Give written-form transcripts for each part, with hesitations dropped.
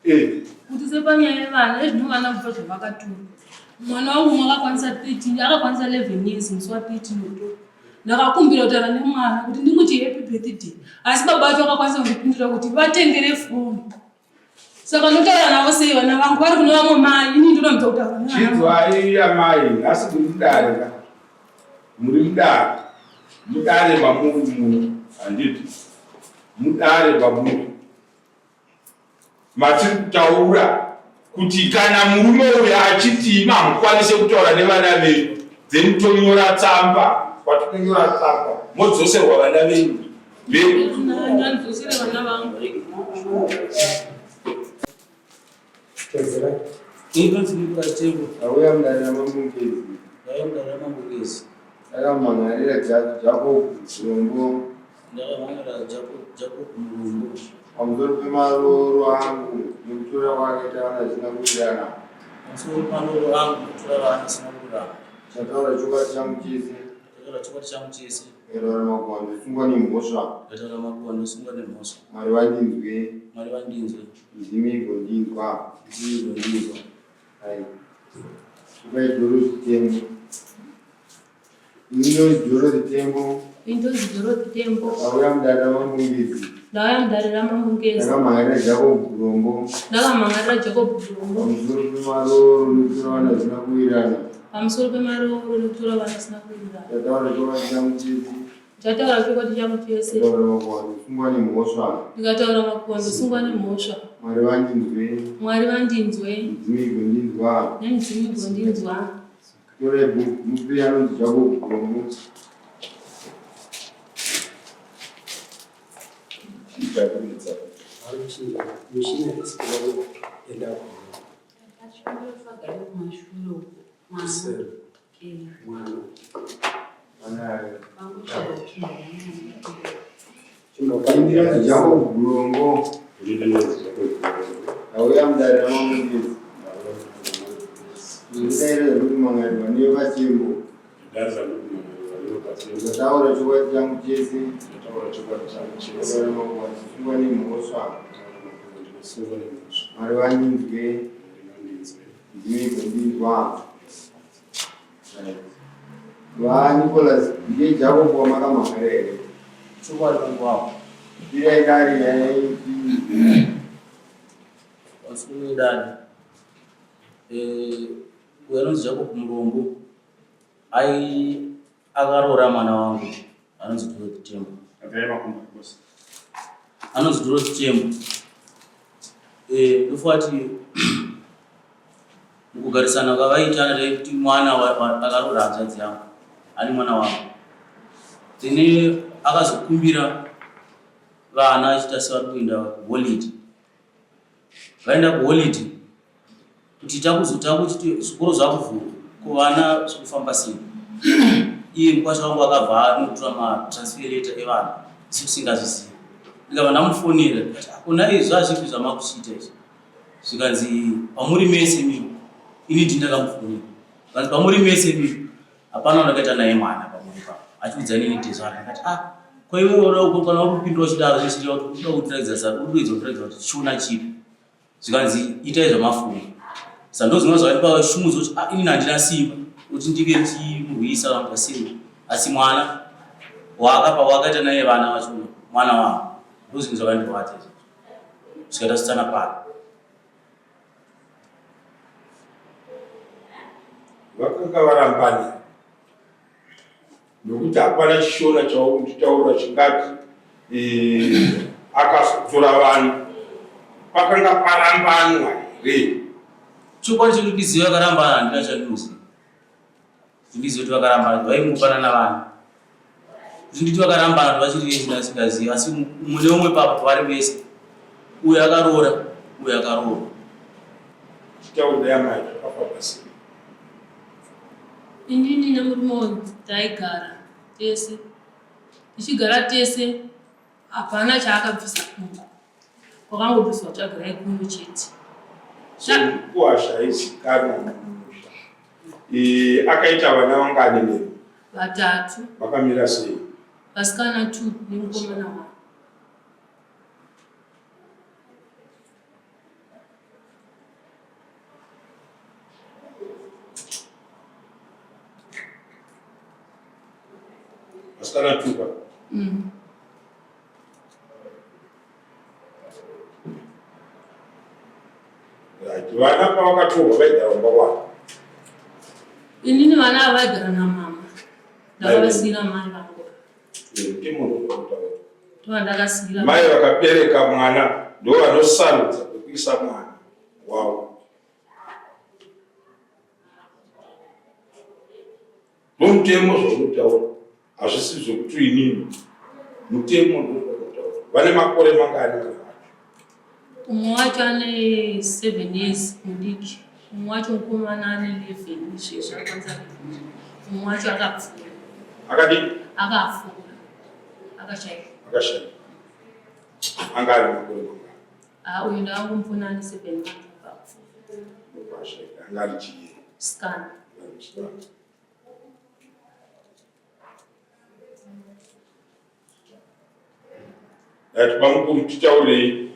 Eh. Kuti sepanyaya yevana ezvino vana kubva zvavakatura. Mwana wangu umwe akakwanisa 13, akakwanisa 11 years musi wa 13 October. Ndakakumbira kutaura nemwana kuti ndimuti happy birthday. Asi baba vacho vakakwanisa kundipindura kuti vatengere foni. Saka ndotaura navo sei vana vangu vari kune vamwe mai ini ndinoramidza kutaura nevana. Chinzwai amai, nhasi muri mudare ka? Muri mudare. Mudare mamuri muno, handiti? Mudare mamuri. Matiri kutaura kuti kana murume uyu achiti imi hamukwanise kutaura nevana venyu, then tonyora tsamba, kwatinonyora tsamba modzoserwa vana venyu. Ndandidzosere vana vangu. Inonzi Nicholas Tembo. Auya mudare raMambo Ngezi. Ndauya mudare raMambo Ngezi. Ndakamhan'arira Jacob Murombo. Ndakamhan'arira Jacob Murombo. Pamusoro pemarooro angu nekutora kwaakaita vana zvisina kuwirirana. Pamusoro pemarooro angu nekutora vana zvisina kuwirirana. Ndataura chokwadi changu chese. Ndataura chokwadi changu chese. Ndikataura makuhwa ndosungwa nemhosva. Ndikataura makuhwa ndosungwa nemhosva. Mwari vandinzwe. Mwari vandinzwe. Ndimi igondinzwa. Ndimi igondinzwa. Hai. Kupai Dorothy Tembo. Ini ndonzi Dorothy Tembo. Ini ndonzi Dorothy Tembo. Ndauya mudare raMambo Ngezi. Ndauya mudare raMambo Ngezi. Ndakamhan'arira Jacob Gurombo. Ndakamhan'arira Jacob Gurombo. Pamusoro pemarooro nekutora vana zvisina kuwirirana. Pamusoro pemarooro nekutora vana zvisina kuwirirana. Ndataura chokwadi changu chese. Ndataura chokwadi changu chese. Ndataura makuhwa ndosungwa nemhosva. Ndikataura makuhwa ndosungwa nemhosva. Mwari vandinzwe. Mwari vandinzwe. Midzimu igondinzwa. Nemidzimu igondinzwa. Torai bhuku mupe anonzi Jacob Gurombo. Indinonzi Jacob Gurombo. Ndauya mudare raMambo Ngezi. Ndinodaira zvekuti mangarirwa nevatembo. Ndataura chokwadi changu chese. Ndataura makuhwa ndisungwa nemhosva. Mwari vandinzwe. Ndimi igondinzwa. VaNicholas, ndiye Jacob wamakamhan'ara here? Chokwadi vangu wavo. Kwirai dare nyaya iyi. Pamusoro wedare. Eh, uyo anonzi Jacob Murombo ai akaroora mwana wangu anonzi Dorothy Tembo. Anonzi Dorothy Tembo. Eh, ndofunga kuti mukugarisana kwavaita ndaikuti mwana akaroora hanzvadzi yangu ani mwana wangu then akazokumbira vana achiita sevari kuenda kuholiday vaenda kuholiday kuti takuti zvikoro zvakuvhurwa ko vana zvikufamba sei iye mukwasha wangu akabva anotora matransfer letter evana isu tisingazvizivi ndikabva ndamufonera ndikati akuna izvi zvazvipi zvamakuchiita izvi zvikanzi pamuri mese imimi ini ndini ndakamufonera zvikanzi pamuri mese imimi hapana wandakaita naye mwana pamuri pa achiudza inini tezvara ndakati ah ko iwe unoda kana uri kupindura uchidaro zvichireva kuti unoda kutiratidza zano uri kuedza kutiratidza kuti chiona chipi zvikanzi itai zvamafunga sa ndozvinova zvakandipa shungu dzekuti ah inini handina simba kuti ndinge ndichimurwisa kana kuti sei asi mwana waakapa waakaita naye vana vacho mwana wangu ndozvinhu zvakandirwadza izvozvo kusvika tasvitsana pano. Vakanga varambana nokuti hapana chishona chaunditaura chingati eh, akazotora vanhu pakanga parambanwa here? Chokwadi chekuti ndizive vakarambana handina chandinoziva. Ndizive kuti vakarambana vaingopanana vana. Kuti nditi vakarambana vachiri vese ndasingazivi asi mumwe neumwe papa pavari vese uyu akaroora uyu akaroora. Chitaurira amai zvakafamba sei? Inini nemurume wangu taigara tese, tichigara tese hapana chaakabvisa kumba, kwakangobviswa tsvagirai kuno chete. Mukuwasha aizikanwa mumusha. Akaita vana vangani nemi? Vatatu. Vakamira sei? Vasikana 2 nemukomana wavo. Musikana tuka. Right. Vana pavakatorwa vaigara kumba kwako? Inini vana ava vaigara namama. Ndakavasiira mai vangu. Ndovandakasiira. Mai vakabereka mwana ndovanosarudza kwekuisa mwana wavo. Nomutemo zvaunotaura hazvisi zvekuti inini mutemo ndozvaunotaura. Vane makore mangani vana vacho? Umwe wacho ane 7 years mudiki, umwe wacho mukomana ane 11 izvezvi akwanisa 11. Umwe wacho akapfuura. Akadii? Akapfuura. Akashaika. Akashaika. Anga ari makore mangani? Ah, uyu ndakangomupona ane 7 months akapfuura. Ndopashaika. Anga ari chii? Musikana. Musikana. Right, bamukuru titaurei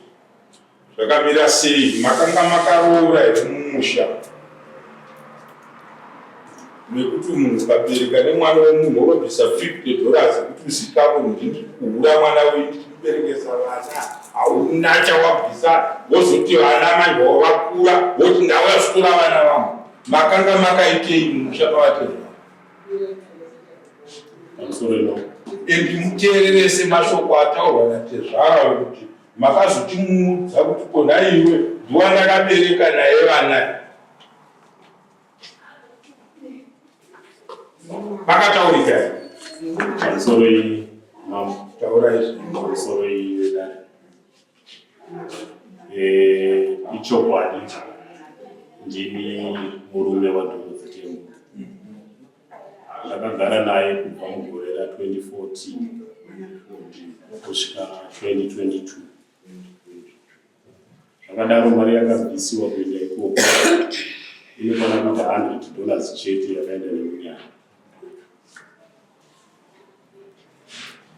zvakamira sei makanga makaroora here mumusha nekuti munhu ukabereka nemwana wemunhu wobvisa 50 dollars kuti uzikamwe ndini kuhura mwana wenyu ndichimuberekesa vana hauna chawabvisa wozoti vana manje wavakura woti ndauya zvitora vana vangu makanga makaitei mumusha pavatezvara Pamusoro ino. And muteererese mashoko ataurwa natezvara wekuti makazotimuudza kuti kona iwe ndiwandakabereka naye vana. Pakataurika here? Pamusoro iyi mambo. Taura izvi. Pamusoro iyi vedare. Eh, ichokwadi ndini murume waDorothy Tembo. Ndakagara naye kubva mugore ra 2014 kusvika 2022. Zvakadaro mari yakabvisiwa kuenda ikoko inokwana kuita 100 dollars chete yakaenda nemunyaya.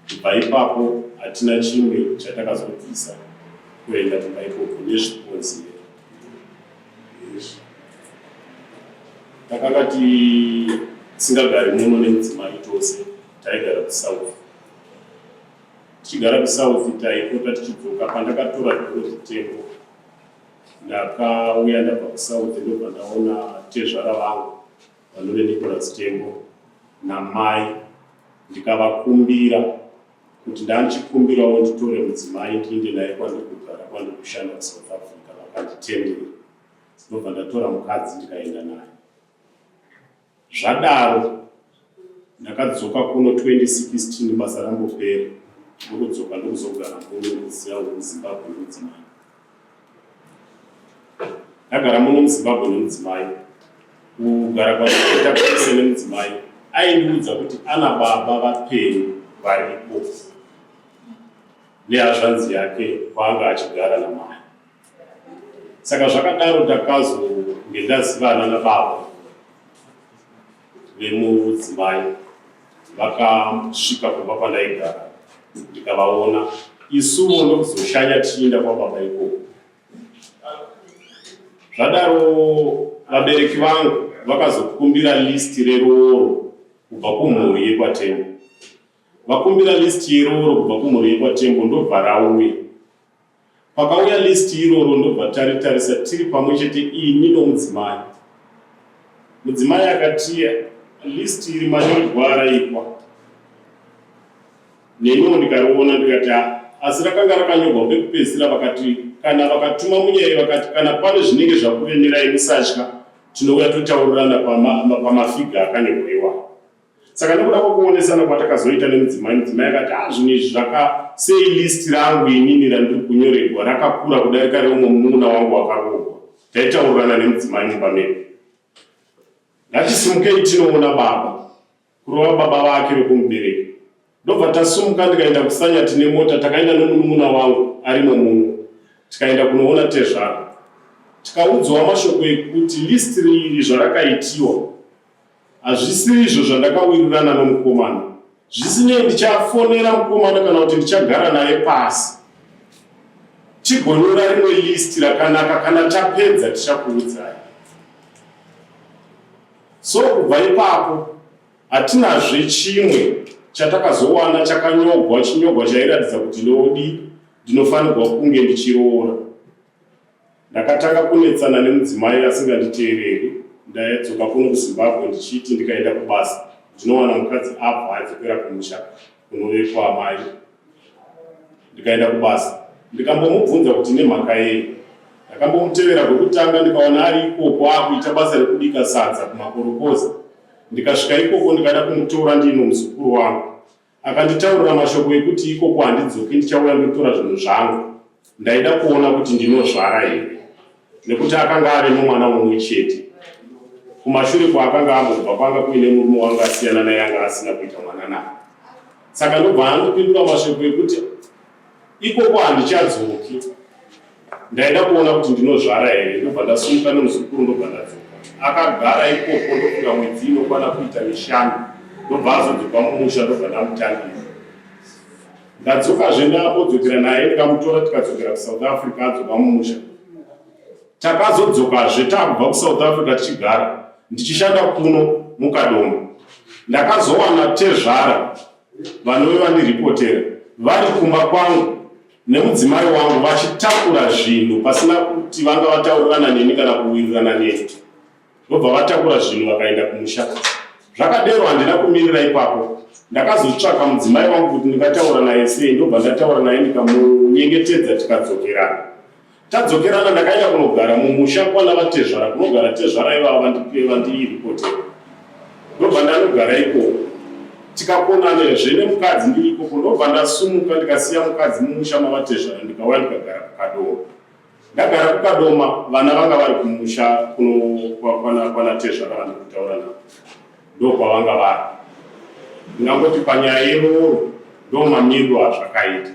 Kubva ipapo hatina chimwe chatakazobvisa kuenda kumba ikoko nezvikonzero izvi. Takanga tisingagari muno nemudzimai tose, taigara kuSouth. Tichigara kuSouth taipota tichidzoka pandakatora Dorothy Tembo. Ndakauya ndabva kuSouth ndobva ndaona tezvara vangu vanove Nicholas Tembo namai ndikavakumbira kuti ndandichikumbirawo nditore mudzimai ndiinde naye kwandiri kugara kwandiri kushanda kuSouth Africa vakanditendera ndobva ndatora mukadzi ndikaenda naye. Zvadaro ndakadzoka kuno 2016 basa rambopera ndokudzoka ndokuzogara muno muZimbabwe nemudzimai. Ndagara muno muZimbabwe nemudzimai. Kugara kwandakaita kwese nemudzimai aindiudza kuti ana baba vapenyu varipo nehazvanzi yake kwaanga achigara namai. Saka zvakadaro ndakazonge ndazivana nababa vemudzimai vakasvika kumba kwandaigara ndikavaona isuwo ndokuzoshanya tichiinda kwababa ikoko. Zvadaro vabereki vangu vakazokumbira list rerooro kubva kumhuri yekwaTembo. Vakumbira list yerooro kubva kumhuri yekwaTembo ndobva rauya. Pakauya list iroro ndobva taritarisa tiri pamwe chete ini nomudzimai. Mudzimai akati list iri manyorerwo araitwa neniwo ndikariona ndikati ah, asi rakanga rakanyorwa pekupedzisira vakati kana vakatuma munyai vakati kana pane zvinenge zvakuremerai musatya tinouya totaurirana pamafiga akanyorwa iwayo. Saka nekuda kwekuonesana kwatakazoita nemudzimai, mudzimai akati ah zvinhu izvi zvaka sei list rangu inini randiri kunyoregwa rakakura kudarika reumwe munun'una wangu wakaroorwa. Taitaurirana nemudzimai mumba medu. Ngatisimukei tinoona baba, kurova baba vake vekumubereka. Ndobva tasumuka ndikaenda kuSanyati nemota takaenda nemunun'una wangu arimo muno tikaenda kunoona tezvara. Tikaudzwa mashoko ekuti list iri zvarakaitiwa Hazvisirizvo zvandakawirirana nomukomana. Zvisinei, ndichafonera mukomana kana kuti ndichagara naye pasi tigonyora rimwe list rakanaka. Kana tapedza tichakuudzai. So kubva ipapo hatinazve chimwe Chatakazowana chakanyogwa chinyogwa chairatidza kuti ndodi ndinofanirwa kunge ndichiroora. Ndakatanga kunetsana nemudzimai asinganditeereri. Ndaidzoka kuno kuZimbabwe ndichiti ndikaenda kubasa ndinowana mukadzi abva adzokera kumusha kunove kwaamai. Ndikaenda kubasa ndikambomubvunza kuti nemhaka yei. Ndakambomutevera kwekutanga ndikawana ari ikoko akuita basa rekubika sadza kumakorokoza. Ndikasvika ikoko ndikada kumutora ndiino muzukuru wangu. Akanditaurira mashoko ekuti ikoko handidzoki ndichauya ndotora zvinhu zvangu. Ndaida kuona kuti ndinozvara here nekuti akanga ave nomwana mumwe chete. Kumashure kwaakanga ambobva kwanga kuine murume wanga asiyana naye anga asina kuita mwana naye. Saka ndobva andipindura mashoko ekuti Ikoko handichadzoki. Ndaida kuona kuti ndinozvara here ndobva ndasimuka nemuzukuru ndobva ndadzoka. Akagara ikoko ndofunga mwedzi inokwana kuita mishanu ndobva azodzoka mumusha ndobva ndamutambira. Ndadzokazve ndambodzokera naye ndikamutora tikadzokera kuSouth Africa adzoka mumusha. Takazodzokazve takubva kuSouth Africa tichigara ndichishanda kuno muKadoma. Ndakazowana tezvara vanove vandiripotera vari kumba kwangu nemudzimai wangu vachitakura zvinhu pasina kuti vanga vataurirana neni kana kuwirirana neni. Ndobva vatakura zvinhu vakaenda kumusha. Zvakadero handina kumirira ipapo. Ndakazotsvaka mudzimai wangu kuti ndingataura naye sei ndobva ndataura naye ndikamunyengetedza tikadzokerana. Tadzokerana ndakaenda kunogara mumusha kwana vatezvara kunogara tezvara ivava vandiripotera ndobva ndanogara ikoko tikakonanezve nemukadzi ndiri ikoko ndobva ndasumuka ndikasiya mukadzi mumusha mavatezvara ndikauya ndikagara kukadoma ndagara kukadoma vana vanga vari kumusha kuno kwana tezvara vandiri kutaura navo ndokwavanga vari ndingangoti panyaya yerooro ndomamiriro azvakaita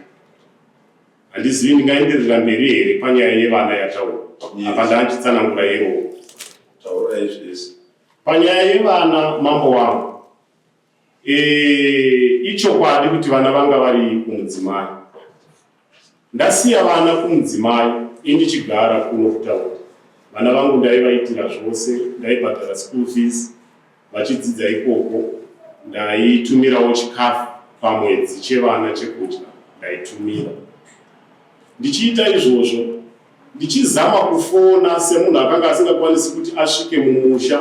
Handizivi ndingaenderera mberi here panyaya yevana yataurwa apa ndachitsanangura yeroora. Taurai zvese. Panyaya yevana mambo wangu e, ichokwadi kuti vana vanga vari kumudzimai. Ndasiya vana kumudzimai indichigara kuno kutaura. Vana vangu ndaivaitira zvose, ndaibhadhara school fees, Vachidzidza ikoko ndaitumirawo chikafu pamwedzi chevana chekudya ndaitumira. Ndichiita izvozvo ndichizama kufona semunhu akanga asingakwanisi kuti asvike mumusha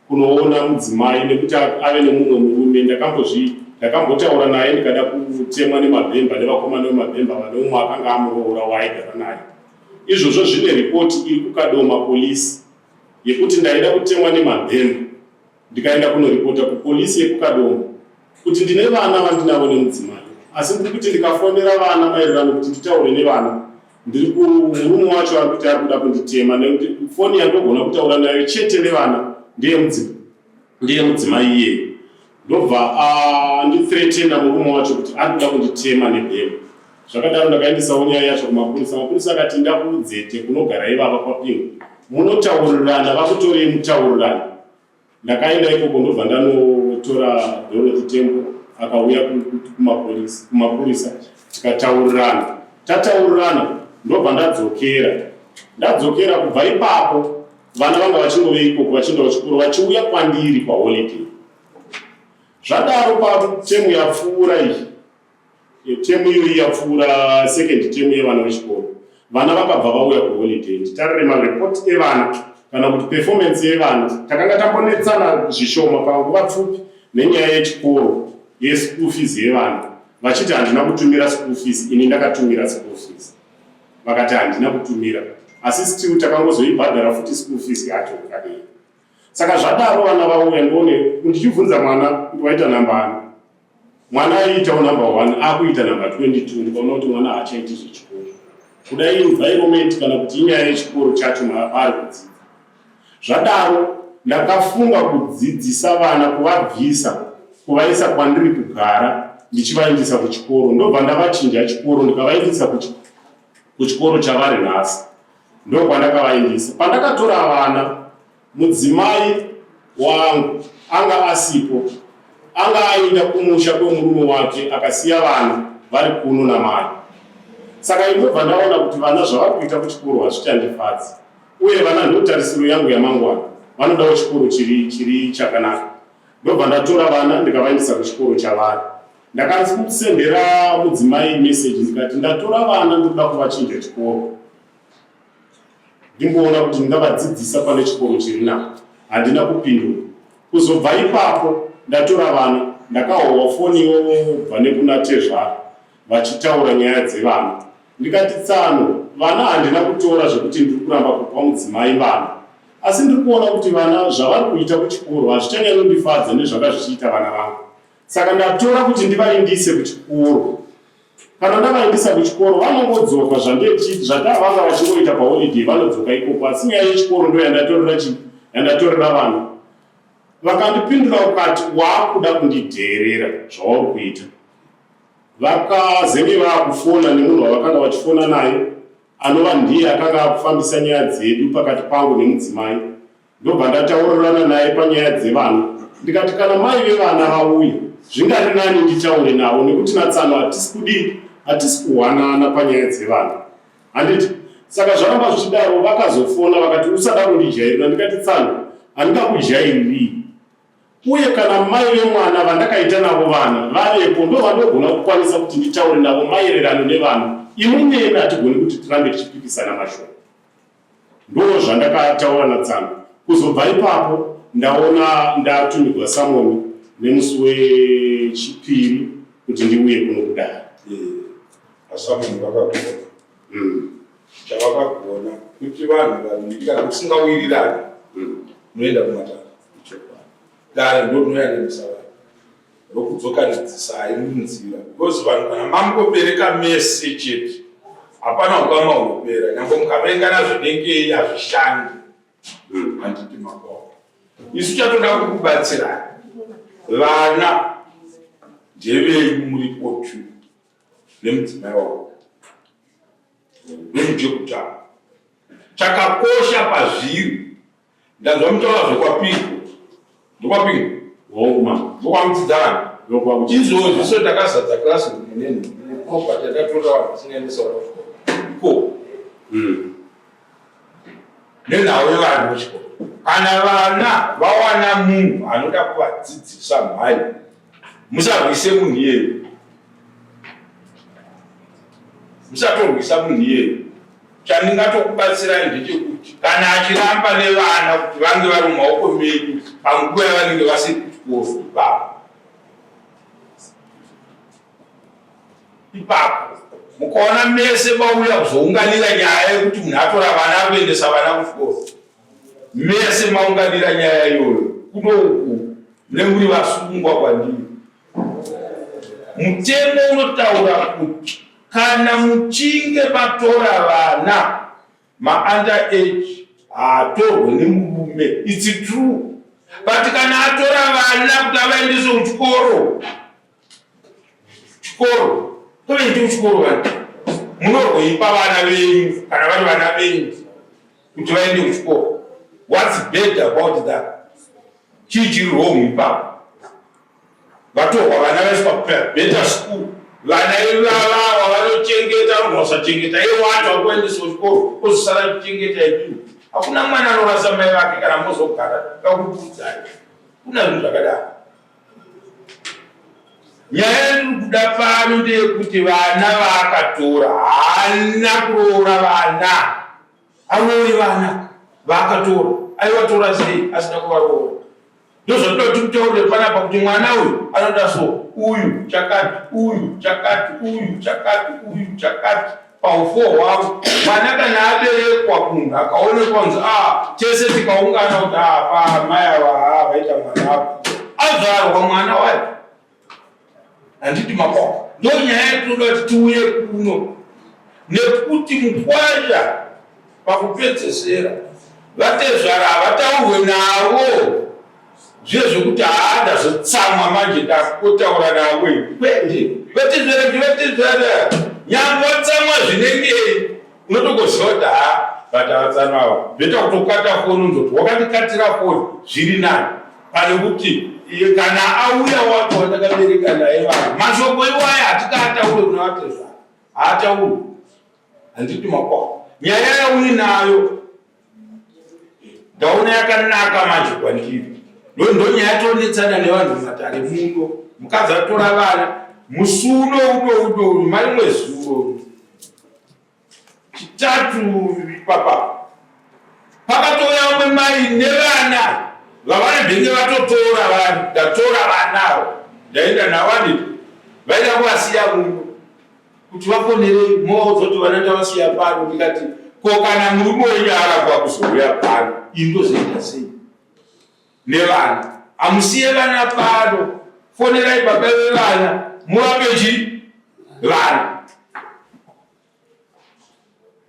kunoona mudzimai nekuti ave nemumwe murume ndakambozvi ndakambotaura naye ndikada kutemwa nemabhemba nevakomana vemabhemba vane umwe akanga amuroora waaigara naye izvozvo zvine ripoti iri kukadoma polisi yekuti ndaida kutemwa nemabhemba ndikaenda kunoripota kupolisi yekuKadoma kuti ndine vana vandinavo nemudzimai asi ndiri kuti ndikafonera vana maererano kuti nditaure nevana ndiri kumurume wacho ari kuti ari kuda kunditema nekuti foni yandogona kutaura nayo chete nevana ndeye mudzimai iyeye ndobva andithreatena murume wacho kuti ari kuda kunditema nebhemba Zvakadaro ndakaendesawo nyaya yacho kumapurisa. Mapurisa akati ndakuudzete kunogara ivava kwaPingo. Munotaurirana vakutorei mutaurirane. Ndakaenda ikoko ndobva ndanotora Dorothy Tembo akauya kumapolisi kumapurisa tikataurirana. Tataurirana ndobva ndadzokera. Ndadzokera kubva ipapo vana vanga vachingove ikoko vachienda kuchikoro vachiuya kwandiri paholiday. Zvadaro patemu yapfuura iyi Temu iyoyi yapfuura second term yevana vechikoro vana vakabva vauya kuholiday nditarire mareport evana kana kuti performance yevana takanga tambonetsana zvishoma panguva pfupi nenyaya yechikoro yeschool fees yevana vachiti handina kutumira school fees ini ndakatumira school fees vakati handina kutumira asi still takangozoibhadhara futi school fees yacho kadei saka zvadaro vana vauya ndione ndichibvunza mwana kuti waita namba ani Mwana aiitawo number one akuita number 22 ndikaona kuti mwana haachaiti zvechikoro. Kuda environment kana kuti inyaya yechikoro chacho maari kudzidza. Zvadaro ndakafunga kudzidzisa vana kuvabvisa kuvaisa kwandiri kugara ndichivaendesa kuchikoro ndobva ndavachinja chikoro ndikavaendesa kuchikoro chavari nhasi ndokwandakavaendesa. Pandakatora vana Mudzimai wangu anga asipo, anga aenda kumusha kwemurume wake akasiya vana vari kuno namai. Saka indobva ndaona kuti vana zvavari kuita kuchikoro hazvichandifadzi uye vana ndotarisiro yangu yamangwana, vanodawo chikoro chiri chiri chakanaka. Ndobva ndatora vana ndikavaendesa kuchikoro chavari. Ndakasendera mudzimai message ndikati ndatora vana ndikuda kuvachinja chikoro. Ndingoona kuti ndingavadzidzisa pane chikoro chiri nako. Handina kupindura. Kuzobva ipapo ndatora vana ndakahowa foni yobva nekuna tezvara vachitaura nyaya dzevana. Ndikati tsano vana handina kutora zvekuti ndiri kuramba kupa mudzimai vana. Asi ndiri kuona kuti vana zvavari kuita kuchikoro hazvichanyanyondifadza nezvanga zvichiita vana vangu. Saka ndatora kuti ndivaindise kuchikoro. Kana ndavaendesa kuchikoro vanongodzoka zvandavanga vachingoita paholiday vanodzoka ikoko asi nyaya yechikoro ndo yandatorera chi yandatorera vana. Vakandipindura ukati waakuda kundidheerera zvauri kuita. Vakazenge vaakufona nemunhu wavakanga vachifona naye anova ndiye akanga akufambisa nyaya dzedu pakati pangu nemudzimai. Ndobva ndataurirana naye panyaya dzevana ndikati kana mai vevana vauya zvingari nani nditaure navo nekuti natsano hatisi kudii hatisi kuhwanana panyaya dzevana handiti saka zvaramba zvichidaro vakazofona vakati usada kundijairira ndikati tsano handingakujairirii uye kana mai vemwana vandakaita navo vana vavepo ndo vandogona kukwanisa kuti nditaure navo maererano nevana imwi nemi hatigoni kuti tirambe tichipikisana mashoko Ndozvandakataura naTsano. Kuzobva ipapo ndaona ndatumigwa samoni nemusi wechipiri kuti ndiuye kuno kudare. Vasamoni vakagona. Chavakagona kuti vanhu vaviri kana musingawirirani munoenda kumatare. Dare ndorinoyananisa vanhu. Rokudzokanidzisai munzira because vanhu kana mangobereka mese chete hapana ukama hunopera nyangwe mukavengana zvinengei hazvishandi handiti makoko isu chatoda kukubatsirai vana ndevenyu muripo two nemudzimai wavo ndochekutanga chakakosha pazviri Ndanzwa mutaura zvekwapingo. Ndokwapingo? Hongu mama. Ndokwamutsidzana? Ndokwamutsidzana. Izvozvi so takazadza class room neni neproperty yatatora vanhu vasingaendesa vana kuchikoro. Ikoko. Nenhau yevanhu vechikoro. Kana vana vawana munhu anoda kuvadzidzisa mhai, musarwise munhu iyeyo. Musatorwisa munhu iyeyo. Chandingatokubatsirai ndechekuti kana achiramba nevana kuti vange vari mumaoko menyu panguva yavanenge vasiri kuchikoro ipapo ipapo mukaona mese mauya kuzounganira nyaya yekuti munhu atora vana akuendesa vana kuchikoro mese maunganira nyaya iyoyo kuno uku mune muri vasungwa kwandiri mutemo unotaura kuti Kana muchinge matora vana ma under age haatorwe nemurume it's true but kana atora vana kuti avaendese kuchikoro chikoro tovaende kuchikoro vana munorweipa vana venyu kana vari vana venyu kuti vaende kuchikoro what's bad about that chii chiri wrong ipapo Vatorwa vana vaiswa better school vana ivava wavanochengeta vanogona kusachengeta iye wacho akuendeswa kuchikoro ozosara kuchengeta ipiwo hakuna mwana anorasa mai vake kana mozogara vakukuudzai kuna zvinhu zvakadaro nyaya yandiri kuda pano ndeyekuti vana vaakatora haana kuroora vana aroore vana vaakatora aivatora sei asina kuvaroora Ndozvatinoda kuti tikutaurire panapa kuti mwana uyu anoda so uyu chakati uyu chakati uyu chakati uyu chakati paufo hwavo mwana kana aberekwa munhu akaonekwa kunzi a ah, tese tikaungana kuti a ah, pa mai ava ah, vaita mwana akura azvarwa mwana wacho handiti makwakwa ndonyaya yatinoda kuti tiuye kuno nekuti mukwasha pakupedzesera vatezvara havataurwe navo zviye zvekuti haa ndazotsamwa manje ndakotaura navo kwete vatezvara kuti vatezvara nyangwe watsamwa zvinengei unotogoziva kuti haa but avatsamwa ava beta kutokata foni unzoti wakandikatira foni zviri nani pane kuti kana auya wacho wandakabereka naye vanhu mashoko iwaya hatikataure kuna vatezvara haatauri handiti makwa nyaya yauinayo ndaona yakanaka manje kwandiri ndonyaya tonetsana nevanhu mumatare muno mukadzi atora vana. Musi uno uno uno marimwe zuro chitatu ipapa pakatouya vamwe mai nevana vavanenge vatotora vanhu ndatora vana avo ndaenda navo anditi vaida kuvasiya muno kuti vafonere movaudza kuti vana tavasiya pano ndikati ko kana murume wenyu aramba kuzouya pano ini ndozoita sei nevana amusiye vana pano fonerai baba vevana muvape chii vana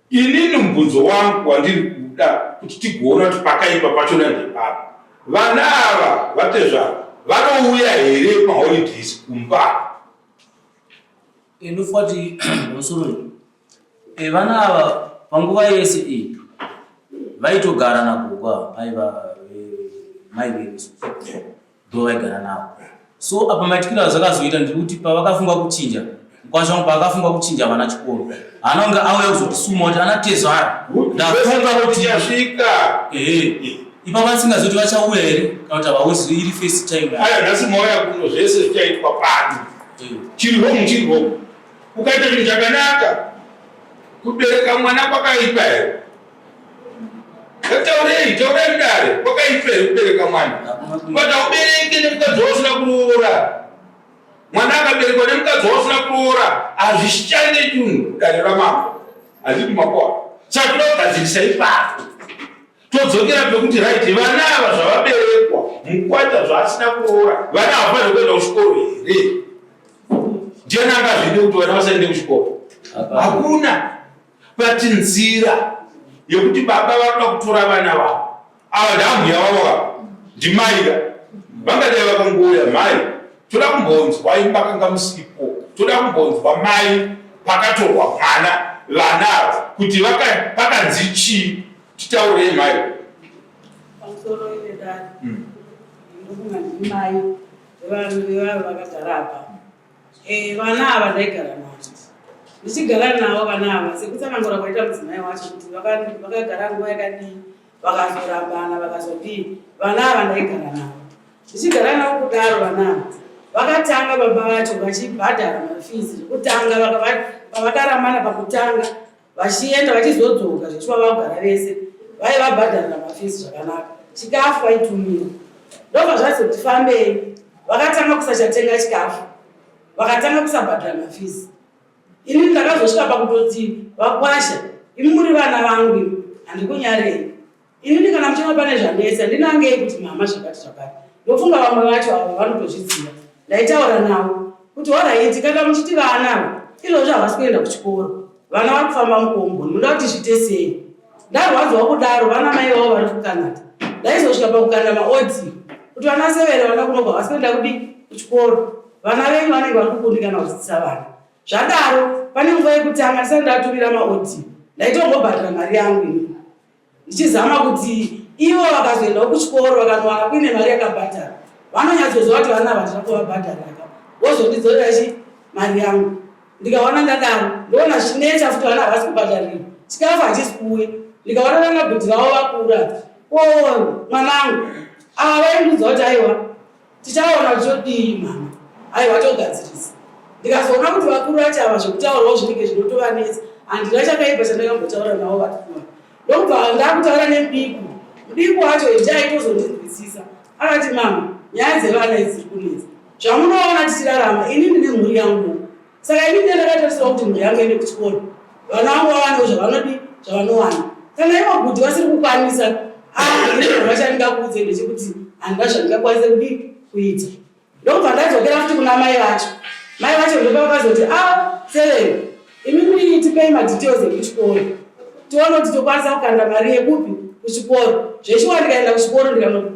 Inini mubvunzo wangu wandiri kuda kuti tigoona kuti pakaipa pachona ndepapi. Vana ava vatezvara vanouya here maholidays kumba? Ndofunga kuti pamusoro eh, vana ava panguva yese iyi vaitogara nagogo ava aiva eh, mai vedu ndo vaigara navo so apa maitikiro azvakazoita ndekuti pavakafunga kuchinja mkwasha wangu paakafunga kuchinja vana chikoro haana kunge auya kuzotisuma kuti ana tezvara ndafunga kuti yasvika ehe ipapo asingazoti vachauya here kana kuti havauzi iri first time aya nhasi mauya kuno zvese zvichaitwa pano eh. chiri wrong chiri wrong ukaita chinhu chakanaka kubereka mwana kwakaipa here Taurei, taurai mudare, kwakaipa here kubereka mwana? But haubereke nemukadzi wausina kuroora. Mwana akaberekwa nemukadzi wausina kuroora hazvishande chinhu dare ramambo. Hazvidi makoa. Saka toda kugadzirisa ipapo. Todzokera pekuti right vana ava zvavaberekwa mukwata zvaasina kuroora vana havafaniri kuenda kuchikoro here? Ndiani angazvide kuti vana vasaende kuchikoro? Hakuna. But nzira yekuti baba vakuda kutora vana vavo ava ndambuya vavo ka ndimai ka vangadai vakangouya mai toda kumbonzwa imi makanga musipo toda kumbonzwa mai pakatorwa mwana vana ava kuti pakanzi chii titaurei mai pamusoro vedare hmm. ndokunga ndimai vevanhu vakagara apa Eh, vana ava ndaigara navo ndichigara navo vana ava sekutsanangura kwaita mudzimai wacho kuti vakagara nguva yakadii vakazorambana vakazodii vana ava ndaigara navo ndichigara navo kudaro vana ava vakatanga baba vacho vachibhadhara mafizi zvekutanga pavakarambana pakutanga vachienda vachizodzoka zvechiva vakugara vese vaivabhadharira mafizi zvakanaka chikafu vaitumira ndobva zvazoti fambei vakatanga kusachatenga chikafu vakatanga kusabhadhara mafizi ini ndakazosvika pakutoti vakwasha imi muri vana vangu imi handikunyarei Inini kana muchiona pane zvanetsa ndinangei kuti mama zvakati zvakati. Ndofunga vamwe vacho avo vanotozviziva. Ndaitaura navo kuti horaiti kana muchiti vana ava izvozvi havasi kuenda kuchikoro. Vana vari kufamba mukomboni munoda kuti zviite sei? Ndarwadziwa kudaro vana mai vavo vari kuCanada. Ndaizosvika pakukanda maaudio kuti vana severe vana kunobva havasi kuenda kudi kuchikoro. Vana venyu vanenge vari kukundikana kudzidzisa vana. Zvadaro pane nguva yekutanga ndisati ndatumira maaudio ndaitombobhadhara mari yangu ini. ndichizama kuti ivo vakazoendawo kuchikoro vakanowana kuine mari yakabhadhara vanonyatsoziva kuti vana ava ndina kuvabhadharira vozondidzorera chi mari yangu ndikaona ndadaro ndoona zvichinetsa futi vana havasi kubhadharirwa chikafu hachisi kuuya ndikaona vana bhudhi vavo vakura o mwanangu ava vaindiudza kuti aiwa Tichaona kuti todii mama. Aiwa togadzirisa. Ndikazoona kuti vakuru vacho ava zvekutaurawo zvinenge zvinotovanetsa. Handina chakaipa chandakambotaura navo vakuru. Ndokubva ndakutaura nemudiku. Mudiku wacho ende aitozondinzwisisa. Akati mama, nyaya dzevana idzi dziri kunetsa. Zvamunoona tichirarama ini ndine mhuri yangu. Saka ini ndiye ndakatarisira kuti mhuri yangu iende kuchikoro. Vana vangu vawanewo zvavanodi zvavanowana. Kana ivo bhudhi vasiri kukwanisa, ah, ini zvava chandingakuudze ndechekuti handina zvandingakwanise kudii kuita. Ndokubva ndadzokera futi kuna mai vacho. Mai vacho ndopavakazoti, ah, Severo, Imimi tipei madetails ekuchikoro tione kuti tokwanisa kukanda mari yekupi kuchikoro. Zveshuwa ndikaenda kuchikoro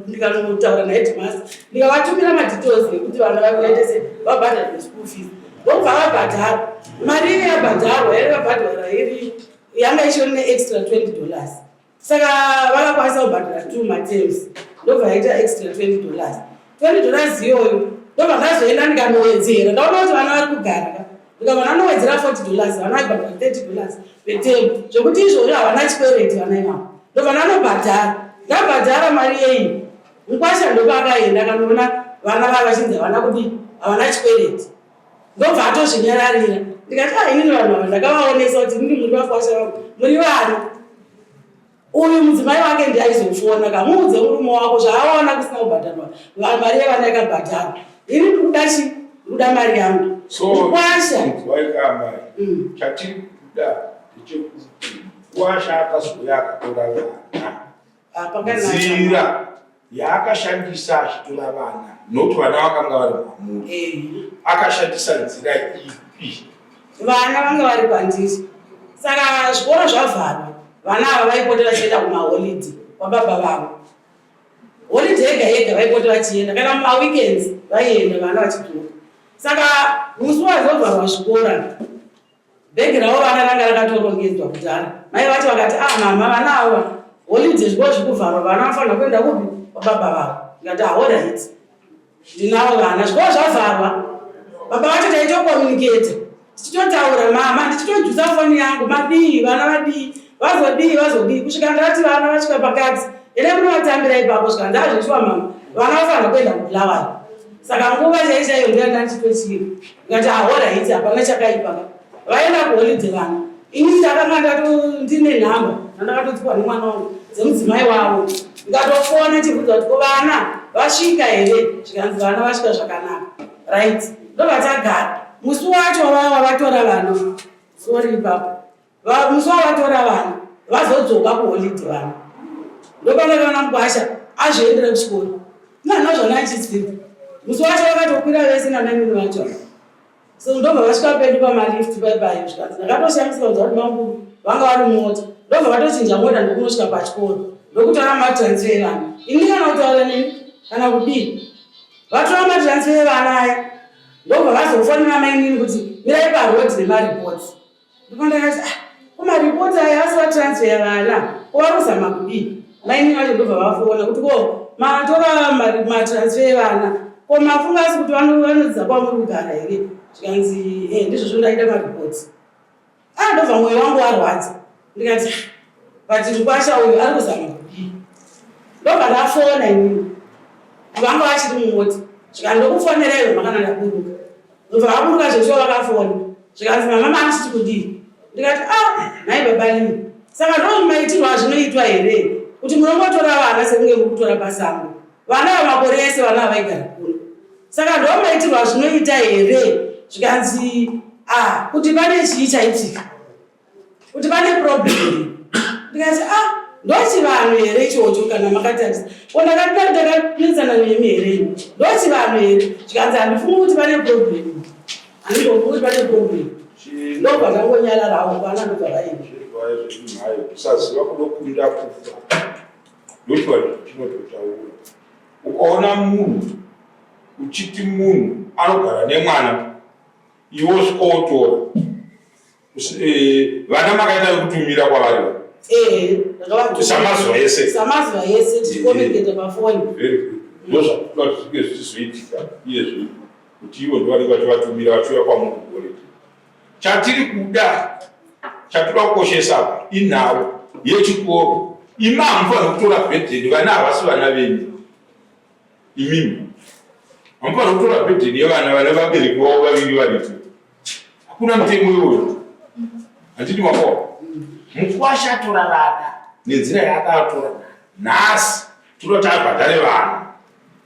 ndikanotaura naheadmaster ndikavatumira madetails ekuti vana vaite se vabhadharwe school fees ndokubva vabhadhara mari iyo yabhadharwa yaiva bhadhara iri yanga ichitori neextra 20 dollars saka vakakwanisa kubhadhara two matems ndobva yaita extra 20 dollars 20 dollars iyoyo ndobva ndazoenda ndikanowedzera ndaona kuti vana vari kugara ka ndikabva ndanowedzera 40 dollars vana vaibhadhara 30 dollars petem zvekuti izvozvo havana chikwereti vana ivavo ndobva ndanobhadhara ndabhadhara mari yeyi mukwasha ndopaakaenda akanoona vana vava vachinzi havana kudii havana chikwereti. Ndobva atozvinyararira. Ndikati ah inini vanhu ava ndakavaonesa kuti inini muri vakwasha vangu. Muri vana. Uyu mudzimai wake ndiye aizofona ka muudze murume wako zvaawana kusina kubhadharwa mari yevana yakabhadharwa. Ini ndikuda chi ndikuda mari yangu. So Mukwasha. inzwai ka amai. Chatiri kuda ndechekuti mukwasha akazouya akatora vana. Nzira yaakashandisa achitora vana nokuti vana vakanga vari kwamuri eh. akashandisa nzira ipi? Vana vanga vari kwandiri, saka zvikoro zvavharwa, vana ava vaipota vachienda kumaholidhi kwababa vavo. Holidhi yega yega vaipota vachienda, kana mumaweekends vaienda vana vachidzoka. Saka musi wazovharwa zvikora Bhegi ravo vana ranga rakatorongedzwa kudhara. Mai vacho vakati ah mama vana ava holiday zvikoro zvikuvharwa vana vanofanira kuenda kupi kwababa vavo. Ndikati ah alright. Ndinavo vana zvikoro zvavharwa. Baba vacho taitocommunicate tichitotaura mama ndichitojusa foni yangu madii vana vadii vazodii vazodii kusvika ndati vana vasvika pakati ere munovatambira ipapo svika ndazveshuwa mama vana vafanira kuenda kubulawayo saka nguva chai chaiyo ndiya ndanditochira ndikati ahoraiti hapana chakaipa ka vaenda kuholidhe vana ini ndakanga ndato ndine nhamba ndandakatodzikwa nemwana wangu dzemudzimai wavo ndikatofona chibvunza kuti ko vana vasvika here zvikanzi vana vasvika zvakanaka right ndobva tagara musi wacho wavatora vana sorry ipapo Musi wavatora vana vazodzoka kuholidhe vana ndopandakaona mukwasha azviendera kuchikoro nana zvana achiziva musi wacho vakatokwira vese nanainini vacho so ndobva vasvika pedu pamalift paipayo zvikanzi ndakatoshamisika kunzwa kuti bamukuru vanga vari mumota ndobva vatochinja mota ndokunosvika pachikoro ndokutora matransfer evana ini kana kutaura neni kana kudii vatora matransfer evana aya ndobva vazofonera mainini kuti mirai paroad nemareports Ndipo ndakati ah, ko maripoti aya asi vatransfer vana ko vari kuzama kudii? Mainini vacho ndobva vafona kuti ko matora matransfer evana ko mafunga asi kuti vanodzidza kwamuri kugara here? Zvikanzi eh, ndizvozvo ndaida maripoti. Ah, ndobva mwoyo wangu warwadza ndikati ah, but mukwasha uyu ari kuzama kudii? Ndobva ndafona inini vanga vachiri mumota zvikanzi ndokufonera iwe makana ndaburuka Ndobva vaburuka zveshuwa vakafona zvikanzi mama maachiti kudii ndikati ah nhai baba lii saka ndo maitirwo azvinoitwa here kuti munongotora vana sekunge muri kutora pasango vana vamakore ese vana avaigara kuno saka ndo maitirwo azvinoita here zvikanzi ah kuti pane chii chaitika kuti pane problem ndikati ah ndochivanhu here ichocho kana makatarisa ko ndakakanetsana nemi here ini ndochivanhu here zvikanzi handifungi kuti pane problem handingofungi kuti pane problem ndobva ndangonyararawo vana ndobva vaenda kusaziva kunokunda kufa ndochivanhu chinototaura ukaona munhu uchiti munhu anogara nemwana iwe usvika wotora Eh, vana makaita vekutumira kwavari eh, samazuva ese samazuva ese tichikomunicata eh, pafoni very good ndozvakuda kuti zvinge zvichizoitika iye zvino kuti ivo ndovanenge vachivatumira vachiuya kwamuri kugoreti chatiri kuda chatoda kukoshesa apa inhau yechikoro imi hamufanira kutora bhedheni vana havasi vana venyu imimi hamufanira kutora bhedheni yevana vane vabereki vavo vaviri varipo Hakuna mutemo iwoyo. Handiti makoa. Mukwasha atora vana nenzira yaakatora nhasi tinoda kuti abhadhare vana.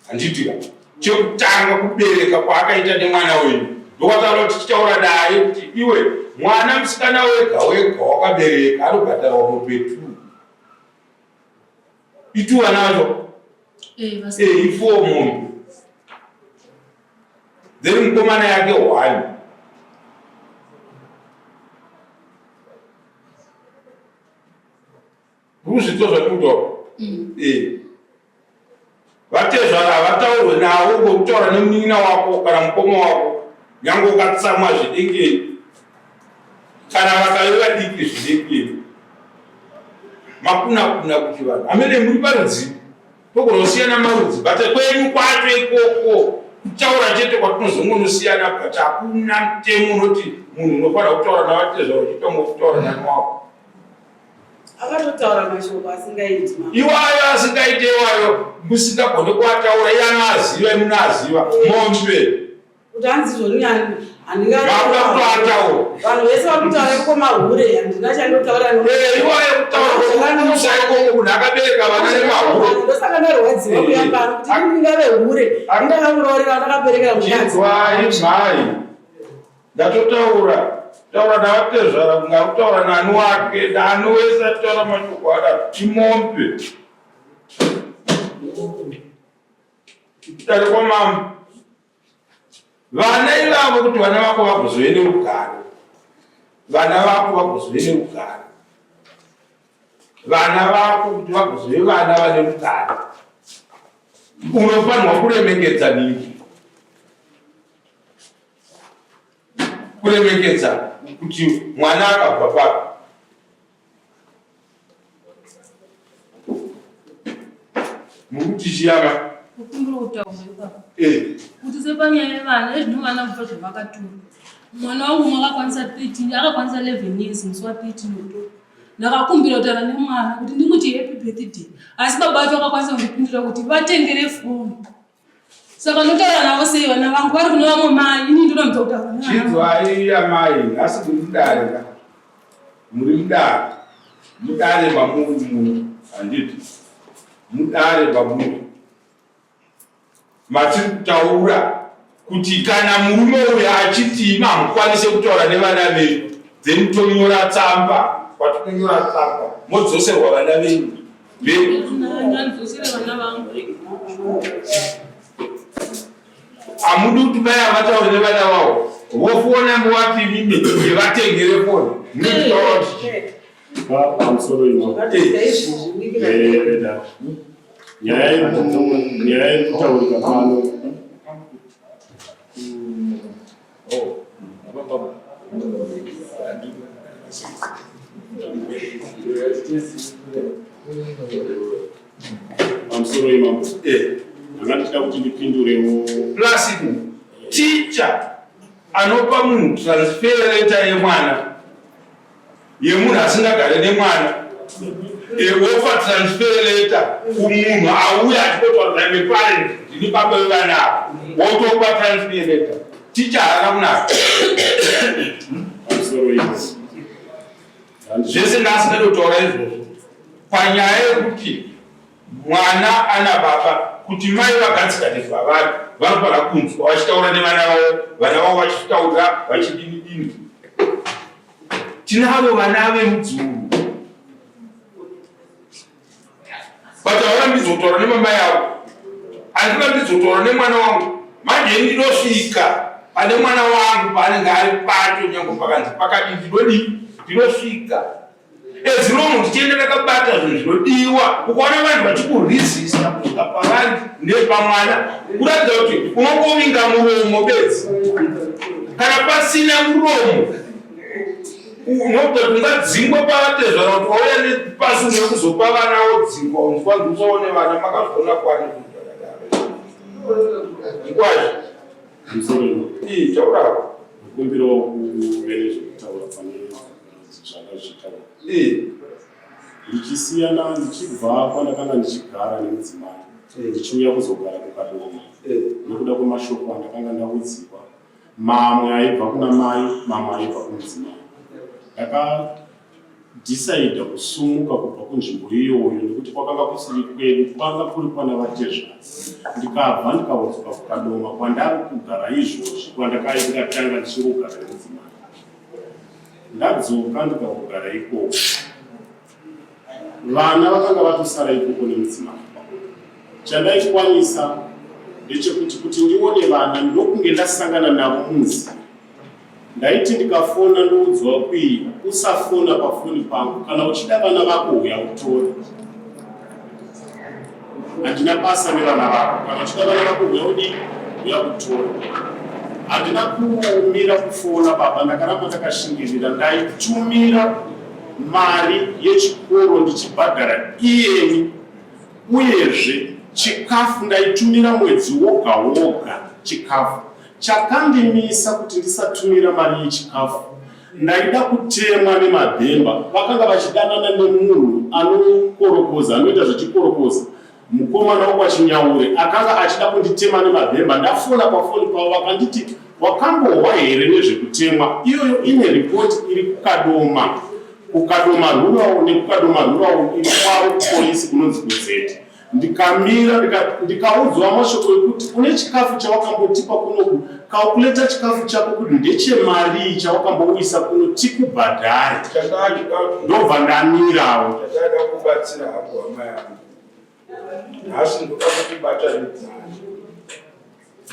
Handiti ka? Chekutanga kubereka kwaakaita nemwana wenyu ndokwataura kuti tichitaura naye kuti iwe mwana musikana wega wega wakabereka anobhadharwa mombe two. Itu vana vacho? Eh, eh, ifour mombe. Then mukomana yake one. Ruzvidzo zvatikutaura. Mm. Eh. Vatezvara havataurwe navo ngokutaura nemunin'ina wako kana mukoma wako nyange ukatsamwa zvidikei kana vakave vadiki zvidikei makuna kuna kuchivanhu amene muri parudzii Togonosiyana marudzi but kwenyu kwacho ikoko kutaura chete kwatinozongonosiyana but hakuna mutemo unoti munhu unofanira kutaura navatezvaro uchitongo kutaura nani wako. Akatotaura mashoko asingaiti. Iwayo asingaiti iwayo musingagone kuataura iye anoaziva imunoaziva mombe. Kuti hanzi zvoni Vakuda kutoataura. Vanhu vese vari kutaura iko mahure, handina chandinotaura. Eh, iwaye kutaura kumusha ikoko munhu akabereka vana nemahure. Ndosaka ndarwadziwa kuya pano kuti ini ndingave hure, ndakamuroorera ndakaberekera mukadzi. Chinzwai mhai. Ndatotaura taura navatezvara kunga kutaura nani wake nani wese atitaura mashoko ada timombe. Dare kwamambo. Vana ivavo kuti vana vako vagozove nerugare, vana vako vagozove nerugare, vana vako kuti vagozove vana vane rugare, unofanirwa kuremekedza niki, kuremekedza kuti mwana akabva papi. Mukuti chiyama kukumbira kutaura ipapo eh. kuti sepanyaya yevana ezvino vana kubva zvavakatura mwana wangu umwe akakwanisa 13 akakwanisa 11 years musi wa 13 october ndakakumbira kutaura nemwana kuti ndimuti happy birthday asi baba vacho vakakwanisa kundipindura kuti vatengere foni saka ndotaura navo sei vana vangu vari kune vamwe mai ini ndinoramidza kutaura chinzwai amai nhasi muri mudare ka muri mudare mudare mamuri muno handiti mudare mamuri matiri kutaura kuti kana murume uyo achiti imi hamukwanise kutaura nevana venyu then tonyora tsamba kwatinonyora tsamba modzoserwa vana venyu Hamudi kuti mai avataure nevana vavo vofona muvati imimi yevatengere foni munotaura kuti chii? Pamusoro ino nyaya iri kutaurika pano Pamusoro imambo. Eh. Ndanga ndichida kuti ndipindurewo. Plus teacher anopa munhu transfer letter yemwana yemunhu asingagare nemwana wopa transfer letter kumunhu auya achikotaura I'm a parent ndini baba vevana ava wotopa transfer letter ticha haana kunaka zvese ndasingade kutaura izvozvo panyaya yekuti mwana ana baba kuti mai vagadzikane pavari vanofanira kunzwa vachitaura nevana vavo vana vavo vachitaura vachidini dini Tinavo vana vemudzuru but havarambidzwa kutaura nemamai avo, handirambidzwa kutaura nemwana wangu. Manje ini ndinosvika pane mwana wangu paanenge ari pacho, nyange pakanzi pakadii, ndinodii, ndinosvika as long ndichienda ndakabata zvinhu zvinodiwa. Ukaona vanhu vachikurizisa kusvika pavari nepamwana, kuratidza kuti unongovinga muromo bedzi. Kana pasina muromo unobva ungadzingwa pavatezvara kuti wauya nepasi unoe kuzopa vana wodzingwa unzwa usaone vana makazviona kwani kwazvo taurako kumbirawo kuve nezvekutaura pane zvandazvitaura ndichisiyana ndichibva kwandakanga ndichigara nemudzimai ndichiuya kuzogara kukadoma nekuda kwemashoko andakanga ndaudzirwa mamwe aibva kuna mai mamwe aibva kumudzimai ndakadhisaidha kusumuka kubva kunzvimbo iyoyo nekuti kwakanga kusiri kwedu kwanga kuri kwana vatezvara ndikabva ndikaodzoka kukadoma kwandari kugara izvozvi kwandakatanga ndichingogara nemudzimai Ndadzoka ndikakugara ikoko. Vana vakanga vatosara ikoko nemudzimai. Chandaikwanisa ndechekuti kuti ndione vana ndokunge ndasangana navo munzira. Ndaiti ndikafona ndoudzwa kui usafona pafoni pangu kana uchida vana vako huya utore. Handina basa nevana vako kana uchida vana vako huya udii huya utore. Handina kumira kufona baba ndakaramba ndakashingirira ndaitumira mari yechikoro ndichibhadhara iyeni uyezve chikafu ndaitumira mwedzi woga woga chikafu chakandimisa kuti ndisatumira mari yechikafu Ndaida kutemwa nemabhemba vakanga vachidanana nemunhu anokorokoza anoita zvechikorokoza mukomana wokwaChinyaure akanga achida kunditema nemabhemba ndafona pafoni pavo vakanditi Wakambohwa here nezvekutemwa? Iyoyo ine report iri kuKadoma, kuKadoma Rural nekuKadoma Rural iri kwavo kupolisi kunonzi kuZeti. Ndikamira ndikaudzwa mashoko ekuti une chikafu chawakambotipa kunoku, calculata chikafu chako kuti ndechemarii chawakambouyisa kuno tikubhadhare. Ndobva ndamirawo. Chandada kubatsira hangu hama yangu. Nhasi ndoda kukubatanidzai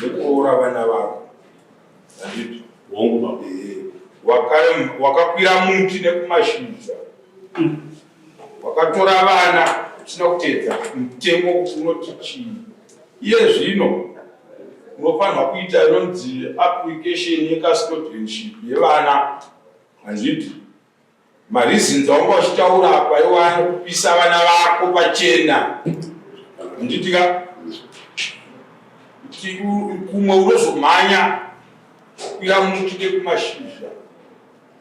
nekuroora vana vako. Handiti? Hongu baba. Eh, wakakwira muti nekumashizha. Wakatora vana usina kuteedza mutemo kuti unoti chii. Iye zvino unofanirwa kuita inonzi application yecustodianship yevana. Handiti? Mareasons aunga uchitaura apa iwo anokupisa vana vako pachena. Handiti ka? Kuti kumwe unozomhanya kukwira muti nekumashizha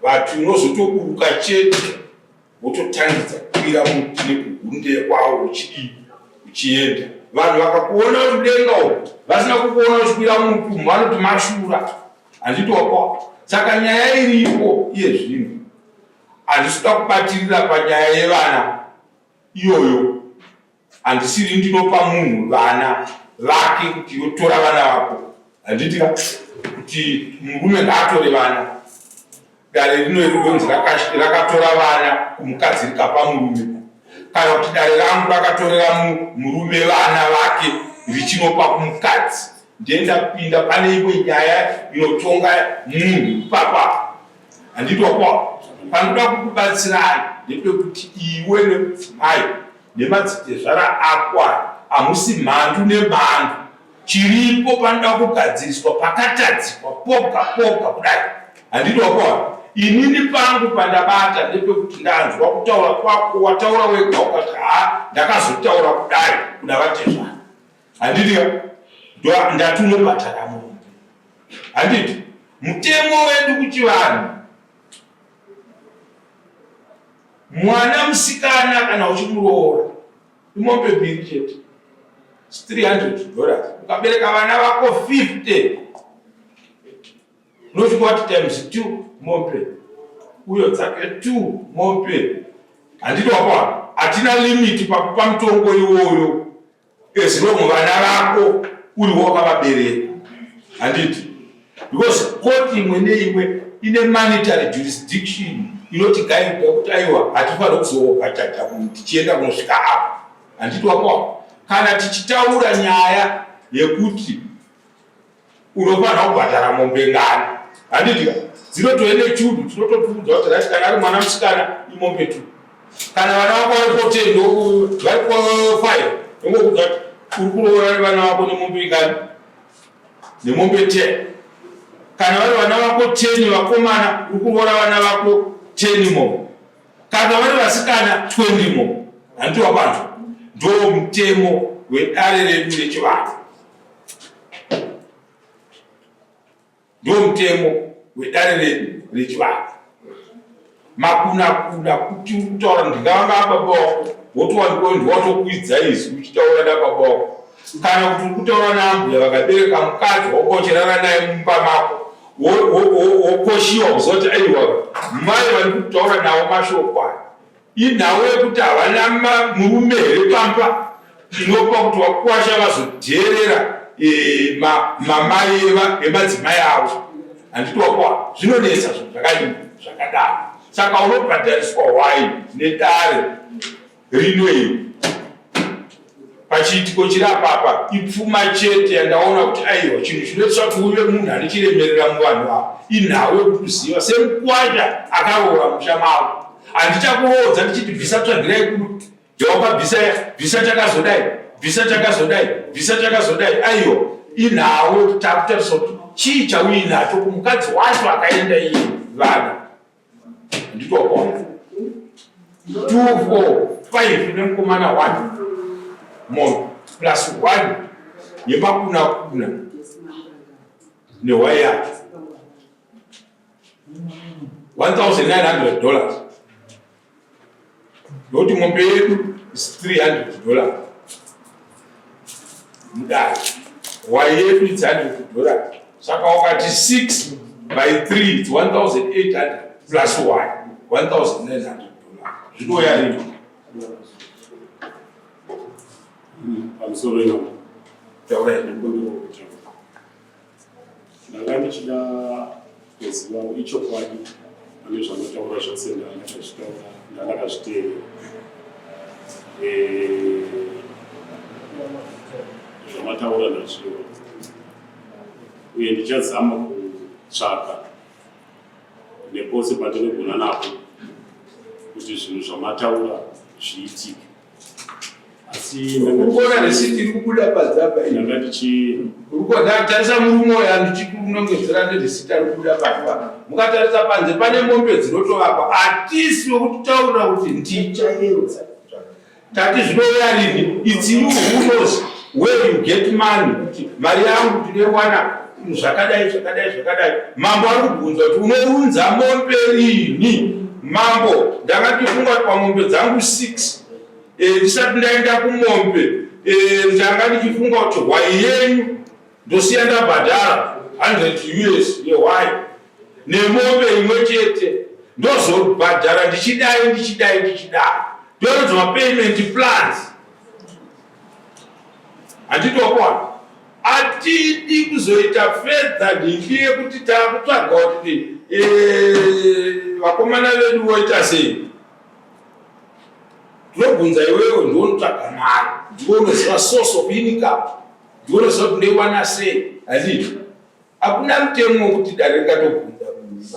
but unozotoburuka chete wototangidza kukwira muti nekuhunde kwawo uchidii uchienda. Vanhu vakakuona uri mudenga umu vasina kukuona uchikwira muti umu vanoti mashura. Handiti wakwa. Saka nyaya iripo iye zvino handisi kuda kubatirira panyaya yevana iyoyo. Handisiri ndinopa munhu vana vake kuti yotora vana vako. Handiti ka kuti murume ngaatore vana. Dare rino iri rinonzi rakatora vana kumukadzi rikapa murume. Kana kuti dare rangu rakatorera murume vana vake richinopa kumukadzi. Ndiye ndapinda pane imwe nyaya inotonga munhu ipapa. Handiti wakwa panoda kukubatsirai ndepekuti iwe nemudzimai nemadzitezvara ako aya hamusi mhandu nemhandu. Chiripo panoda kugadziriswa pakatadzikwa poga poga kudai. Handiti wakwa inini pangu pandabata ndepekuti ndanzwa kutaura kwako wataura wega ukati haa ndakazotaura kudai kuna vatezvara. Handiti ka ndati unobhadhara mombe. Handiti mutemo wedu kuchivanhu mwana musikana kana uchimuroora imombe mbiri chete 300 dollars ukabereka vana vako 50 unosvika wati times 2 mombe uyo dzake 2 mombe handiti wakwana hatina limit pakupa mutongo iwoyo As long vana vako uri wakavabereka handiti because court imwe neimwe ine monetary jurisdiction inoti gaida kuti aiwa hatifanira kuzoobhachaja munhu tichienda kunosvika apo handiti wako kana tichitaura nyaya yekuti unofanira kubhadhara mombe ngani handiti ka dzinotove nechudu tinotokuudza kuti right kana ari mwana musikana imombe two kana vana vako varipo ten varipo five ndongokuudza kuti uri kuroora nevana vako nemombe ingani nemombe ten kana vari vana vako ten vakomana uri kuroora vana vako ten mombe kana vari vasikana 20 mombe handiti wapanzwa ndo mutemo wedare redu rechivanhu Ndiwo mutemo wedare redu rechivanhu. Makunakuna kuti uri kutaura ndingavanga ababa wako wotowanikwa ndiwatokwidza izwi uchitaura nababa wako kana kuti uri kutaura naambuya vakabereka mukadzi wako uchirara naye mumba mako wokoshiwa kuzoti aiwa mai vari kutaura navo mashoko aya Inhau yekuti havana murume here pamba inopa kuti vakuwasha vazodheerera e, mamai emadzimai avo. Handiti wakuwa zvinonetsa zvinhu zvakadini zvakadaro. Saka unobhadhariswa hwai nedare rino iri pachiitiko chiri apapa ipfuma chete yandaona kuti aiwa chinhu chinoitisa kuti uve munhu ane chiremerera muvanhu ava inhau yekukuziva semukwasha akaroora musha mavo handichakuroodza ndichiti bvisa tsvagirai kuno yawakabvisa bvisa chakazodai bvisa chakazodai bvisa chakazodai aiwa inhau yekuti takutarisa kuti chii chauinacho kumukadzi wacho akaenda iye vana nditokona 2 4 5 nemukomana 1 mombe plus 1 yemakuna kuna nehwai yacho 1900 dollars nokuti mombe yedu is 300 dollars mudare hwai yedu is 100 dollars. Saka wakati 6 by 3 it's 1800 plus 1 1900 dollars. Zvinouya rini? Pamusoro ino. Taurai. Ndanga ndichida kuziva ichokwadi pane zvanotaura zvose ndandakazvitaura ndandakazviteerera. Eh, zvamataura ndazviwa uye ndichazama kutsvaka nepose patinogona napo kuti zvinhu zvamataura zviitike. Asi urikuona receipt iri kubuda panze apa iyi. Ndanga ndichi urikuona tarisa murume uyu andichikunongedzera nereceipt ari kubuda panze apa. Mukatarisa panze pane mombe dzinotovakwa. Hatisi wekutitaurira kuti ndichaedza. Tati zvinouya rini? It's you who knows where you get money kuti mari yangu ndinoiwana zvakadai zvakadai zvakadai. Mambo ari kubvunza kuti unounza mombe rini? Mambo ndanga ndifunga kuti pamombe dzangu 6 eh, ndisati ndaenda kumombe eh, ndanga ndichifunga kuti hwai yenyu ndosiya ndabhadhara 100 us yehwai nemombe imwe chete ndozobhadhara ndichidai ndichidai ndichidai ndononzi mapayment plans handitokwana hatidi kuzoita fedha nhingi yekuti takutsvaga kuti eh, vakomana vedu voita sei tinobvunza iwewe ndionotsvaga mari ndiwe unoziva source of income ndiwe unoziva kuti ndoiwana sei handiti Hakuna mutemo wekuti dare ringatobvunza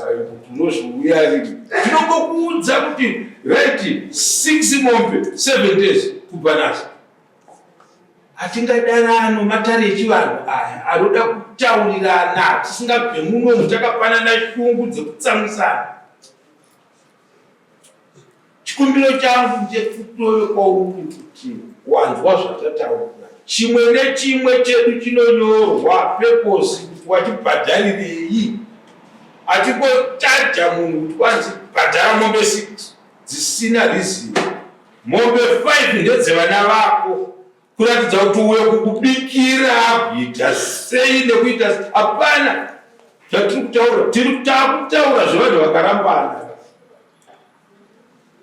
kuti unozviuya rini. Tinongokuudza kuti right 6 mombe 7 days kubva nhasi. Hatingadanano matare echivanhu aya anoda kutaurirana tisingabve muno takapanana shungu dzekutsamwisana. Chikumbiro changu ndechekutove kwauri kuti wanzwa zvatataura. Chimwe nechimwe chedu chinonyorwa peposi kuti wachibhadharirei. Hatingochaja munhu kuti kwanzi bhadhara mombe 6 dzisina reason. Mombe 5 ndedzevana vako kuratidza kuti uyo kukubikira kuita sei nekuita hapana zvatiri kutaura. Tiri kutaura zvevanhu vakarambana.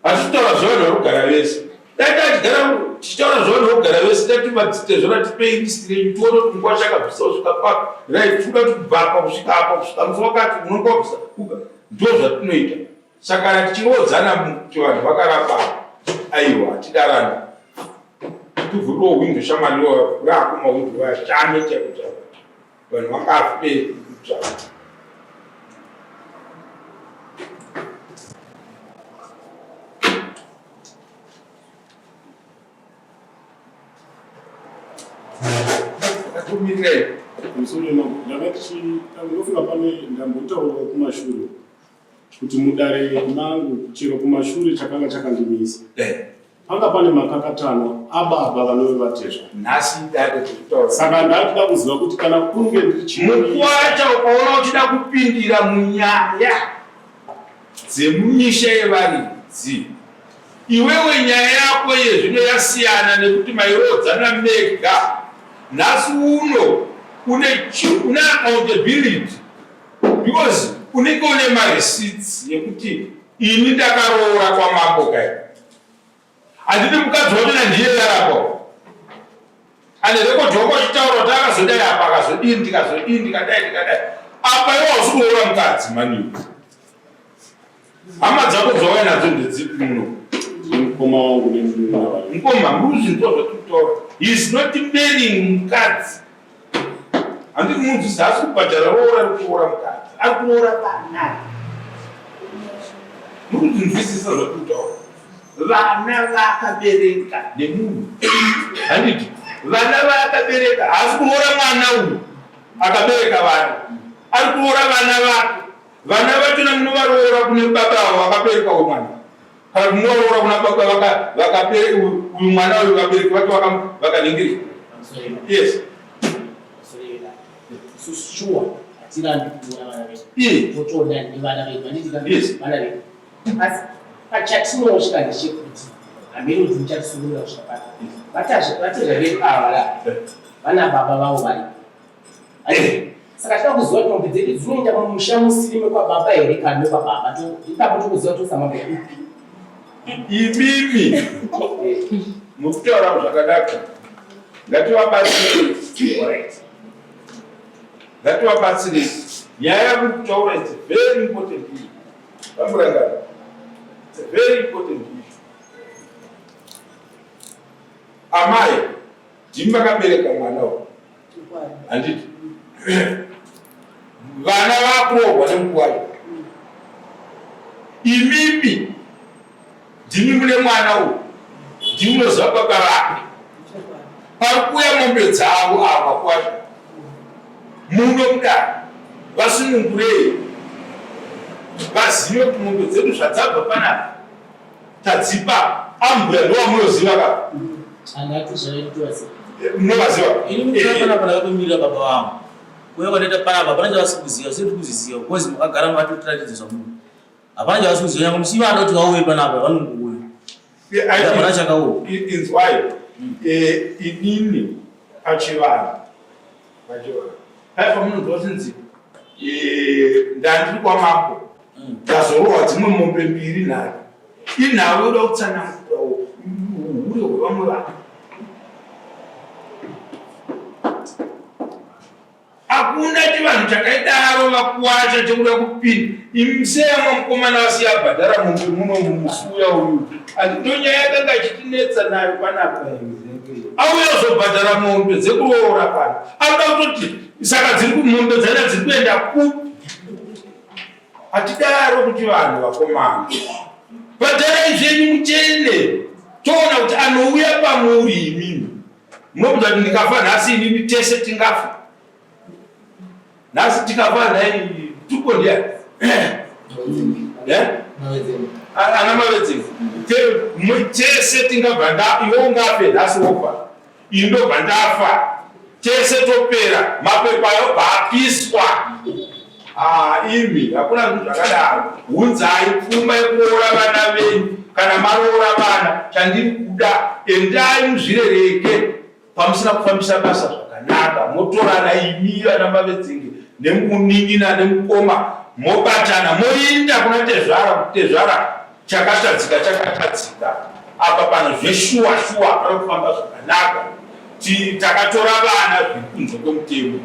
Hatisi kutaura zvevanhu vari kugara vese. Dai tachigara tichitaura zvevanhu vari kugara vese tati madzitezvara tipei list renyu tione kuti mukwasha akabvisa kusvika papi. Right, tikuda kuti kubva apa kusvika apa kusvika musi wakati unonga wabvisa kuga. Ndo zvatinoita. Saka kana tichiroodzana kuti vanhu vakaramba aiwa hatidarani. Tivhuriwo hwindo shamwari rako mahwindo ashame chaiko chaiko. Vanhu vangafe kutsvaka. Ndakatumirirei. Pamusoro ipapo ndakati ndinofunga pane ndambotaurawo kumashure kuti mudare mangu chero kumashure chakanga chakandimisa Eh. Panga pane makakatanwa ababa vanove vatezvara. Nhasi dare tirikutaura. Saka ndakuda kuziva kuti kana kunge ndichimisa. Mukwasha ukaona uchida kupindira munyaya dzemumisha yevaridzi iwewe nyaya yako yezvino yasiyana nekuti mairoodzana mega nhasi uno une une accountability because unenge une mareceipts yekuti ini ndakaroora kwamambo kai handiti mukadzi wachona ndiye yarapa ane rekodhi wako achitaura kuti akazodai apa akazodini ndikazodini ndikadai ndikadai apa iwe hausi kuroora mukadzi maniwe hama dzako dzauya nadzo ndedzipi muno mukoma wangu nemunin'ina wangu mukoma muruzvinzwa zvatiri kutaura he is not marrying mukadzi Handiti munzwisi haasi kubhadhara roora rekuroora mukadzi, ari kuroora vana. Muri kuzvinzwisisa zvatiri kutaura? Vana vaakabereka nemunhu, handiti? Vana vaakabereka, haasi kuroora mwana uyu akabereka vana, ari kuroora vana vake. Vana vachona munovaroora kune baba avo vakabereka uyu mwana kana kuti munovaroora kuna baba vakabereka uyu mwana uyu, vabereki vake vakaningirika. Yes. Isusu shuwa hatirambi kuona vana vedu. Totoona nevana vedu. Handiti ka? Yes. Vana vedu. Asi pachatinotya ndechekuti hameno kuti muchatisunungura kusvika papi. Vatezva vedu ava la vana baba vavo varipo. Saka tinoda kuziva kuti mombe dzedu dzinoenda mumusha musiri mekwababa here kana mekwababa. Ipapo tokuziva kuti toisa mombe kupi. Imimi mukutaura zvakanaka, ngativabatsire. Ngativabatsire. Nyaya yamuri kutaura is very important issue. Vamurangana. It's a very important issue. Amai, ndimi makabereka mwana uyu. Handiti? Vana vakurohwa nemukuwayo. Imimi ndimi mune mwana uyu. Ndimi munoziva baba vake. Pari kuuya mombe dzavo ava kwazvo. Muno mudare vasunungurei vazive kuti mombe dzedu zvadzabva panapa tadzipa ambuya ndovamunoziva ka munovaziva. Ini mutora panapa ndakatomirira baba vangu. Kuuya kwandaita panapa hapana chavasi kuziva, sei ndiri kuzviziva because makagara makatotiratidza zvamuri. Hapana chavasi kuziva nyangwe muchivada kuti vauye panapa vanongouya. Hapana chakauya. Inzwai, inini pachivanhu pachivanhu paipa munonzwa zvinzi ndandiri kwamambo ndazorohwa dzimwe mombe mbiri nhatu. Inhau yoda kutsanangura uhure hwevamwe vanhu. Hakuna chivanhu chakaidaro vakuwacha chekuda kupinda. Imseyamwa mukomana wasiya abhadhara mombe muno mumusi uya uyu. Ndo nyaya yakanga ichitinetsa nayo panapa. Auya kuzobhadhara mombe dzekuroora pano. Anoda kutoti saka dziri mombe dzana dziri kuenda kupi? Hatidaro kuti vanhu vakomana. Bhadharai zvenyu muchene. Toona kuti anouya pamuri imimi. Munobuda kuti ndikafa nhasi inini tese tingafa. Nhasi tikafa nhai tuko ndiani? Eh? Ana Mavedzeni. Tese tingabva nda iwe ungafe nhasi wofa. Ini ndobva ndafa. Tese topera mapepa ayobva apiswa. Ah, imi hakuna zvinhu zvakadaro. Hunzai pfuma yekuroora vana venyu. Kana maroora vana, chandiri kuda endai muzvirereke pamusina kufambisa basa zvakanaka, motorana imi vana Mavedzenge nemunin'ina nemukoma, mobatana moinda kuna tezvara kuti tezvara chakatadzika chakatadzika apa pano zveshuwa shuwa hapana kufamba zvakanaka, takatora vana zviri kunze kwemutemo.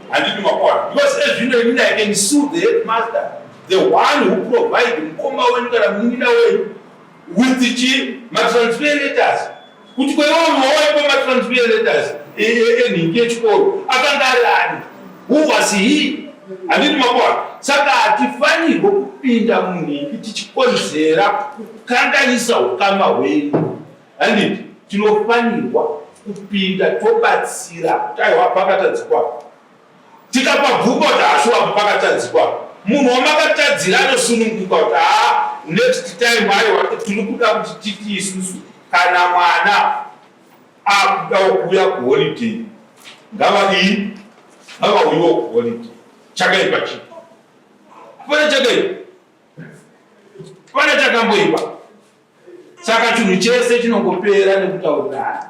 Handiti makona? Because ezvino inini I can sue the headmaster, the one who provide mukoma wenyu kana munin'ina wenyu with chi matransfer letters. Kuti kwewe wawaipa matransfer letters enhingi yechikoro akanga ari ani? Who was he? Handiti makona? Saka hatifanirwe kupinda munhingi tichikonzera kukanganisa ukama hwenyu. Handiti tinofanirwa kupinda tobatsira kuti aiwa pakatadzikwa. Tikapa bvumo kuti hashuwa apa pakatadzikwa. Munhu wamakatadzira anosununguka kuti haa next time aiwa tiri kuda kuti titi isusu kana mwana akudawo kuuya kuholiday ngavadii ngavauyiwo kuholiday. Chakaipa chii? Hapana chakaipa. Hapana chakamboipa. Saka chinhu chese chinongopera nekutaurirana.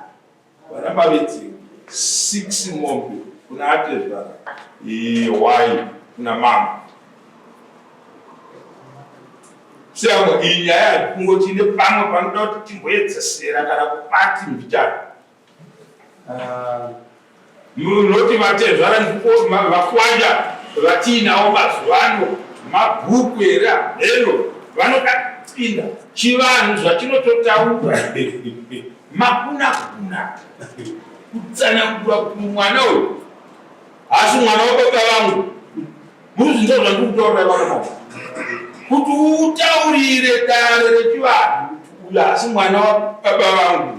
Vana Mavedzeri 6 mombe kuna atezvara, hwai kuna mama. Seyamwe iyi nyaya hatikungoti ine pamwe panoda kuti timboedzesera kana kupati mbichana. Munoti vatezvara vakwanja vatiinawo mazuva ano mabhuku here hameno vanoda kupinda chivanhu zvachinototaura makunakuna kutsanangura kuti mwana uyu haasi mwana wababa vangu. Muri zvinhu zvandiri kutaurira vakomana kuti utaurire dare rechivanhu kuti uyu haasi mwana wababa vangu.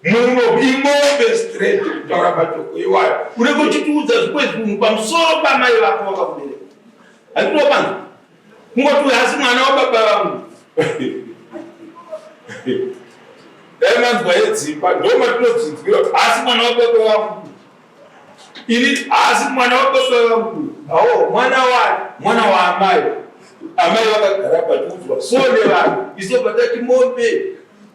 Muno imombe straight kutaura mashoko iwayo unenge uchitiudza zvimwe zvinhu pamusoro pamai vako vakakubereka. Handinopanza kungoti uyu asi mwana wababa vangu. Dai manzwa yedzimba ndo matinodzidzira asi mwana wababa vangu. Ini haasi mwana wababa vangu. Awo mwana wani mwana waamai. Amai vakagara pachiudzwa so nevanhu isu patati mombe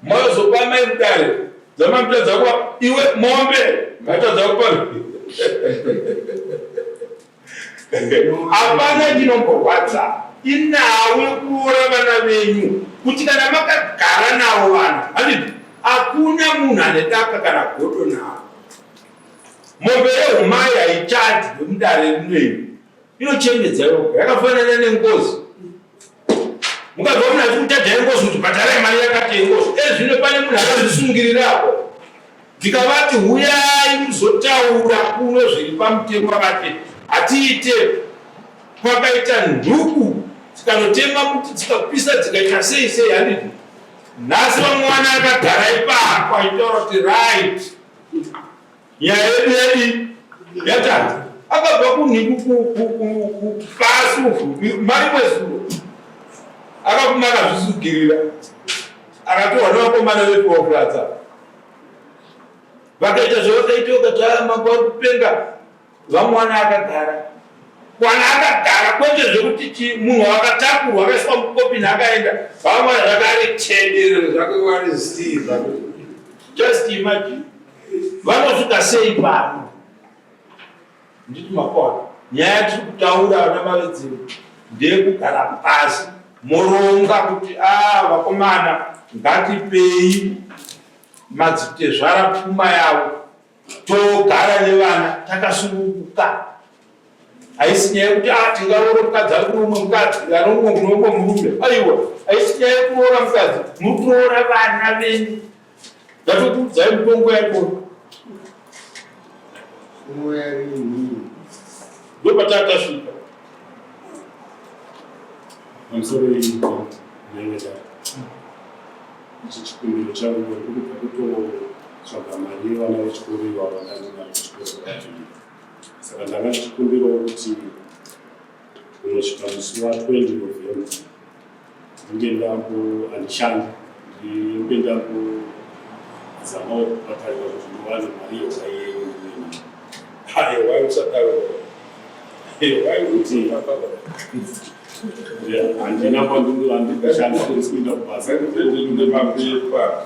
mazopa amai mudare dzamamutadza kuva iwe mombe matadza kupa. Hapana chinomborwadza inhau yekuroora vana venyu kuti kana makagara navo vana handiti hakuna munhu ane daka kana godo navo. Mombe yehumai haichadyi mudare rinoiri inochengedza yoga yakafanana nengozi. Mukazwa munhu achikutadzai ngozi kuti bhadharai mari yakati yengozi ezvino pane munhu akazvisungirirapo Ndikavati huyai muzotaura kuno zviri pamutemo vakati hatiite. Kwakaita nhubu dzikanotema muti dzikapisa dzikaita sei sei handiti. Nhasi vamwana akagara ipapo achitaura kuti right nyaya yedu yadii yatanga akabva kunhiku pasi uku marimwe zuro akapuma akazvisugirira akatorwa nevakomana vetuwakuratsa vakaita zvavakaita ukati aya mambo ari kupenga vamwana akagara kwana akagara kwete zvekuti chi munhu akatakurwa akaiswa mukopini akaenda vamwana zvake ari tenderere zvake wari zii zvake just imagine vanosvika sei pano Nditi makona nyaya yatiri kutaura vana mavedzero ndeyekugara pasi moronga kuti a ah, vakomana ngatipei madzitezvara pfuma yavo togara nevana takasununguka haisi nyaya yekuti ah, tingaroora mukadzi ari kuno umwe mukadzi ano umwe kuno umwe murume aiwa haisi nyaya yekuroora mukadzi muri kuroora vana venyu Ndatokuudzai mutongo yako. Ndopatakasvika. Pamusoro yenyu ichi chikumbiro changu ndikubva kutotsvaga mari yevana vechikoro ivava vandandinavo kuchikoro kwakadii saka ndanga ndichikumbirawo kuti kunosvika musi wa 20 November ndinge ndambo handishandi ndinge ndambo zamawo kubatarira kuti ndiwane mari yehwai yenyu ndimene. Hwai usadaro. Hwai kuti handina kwandikushanda kuenda kubasa. Mapepa.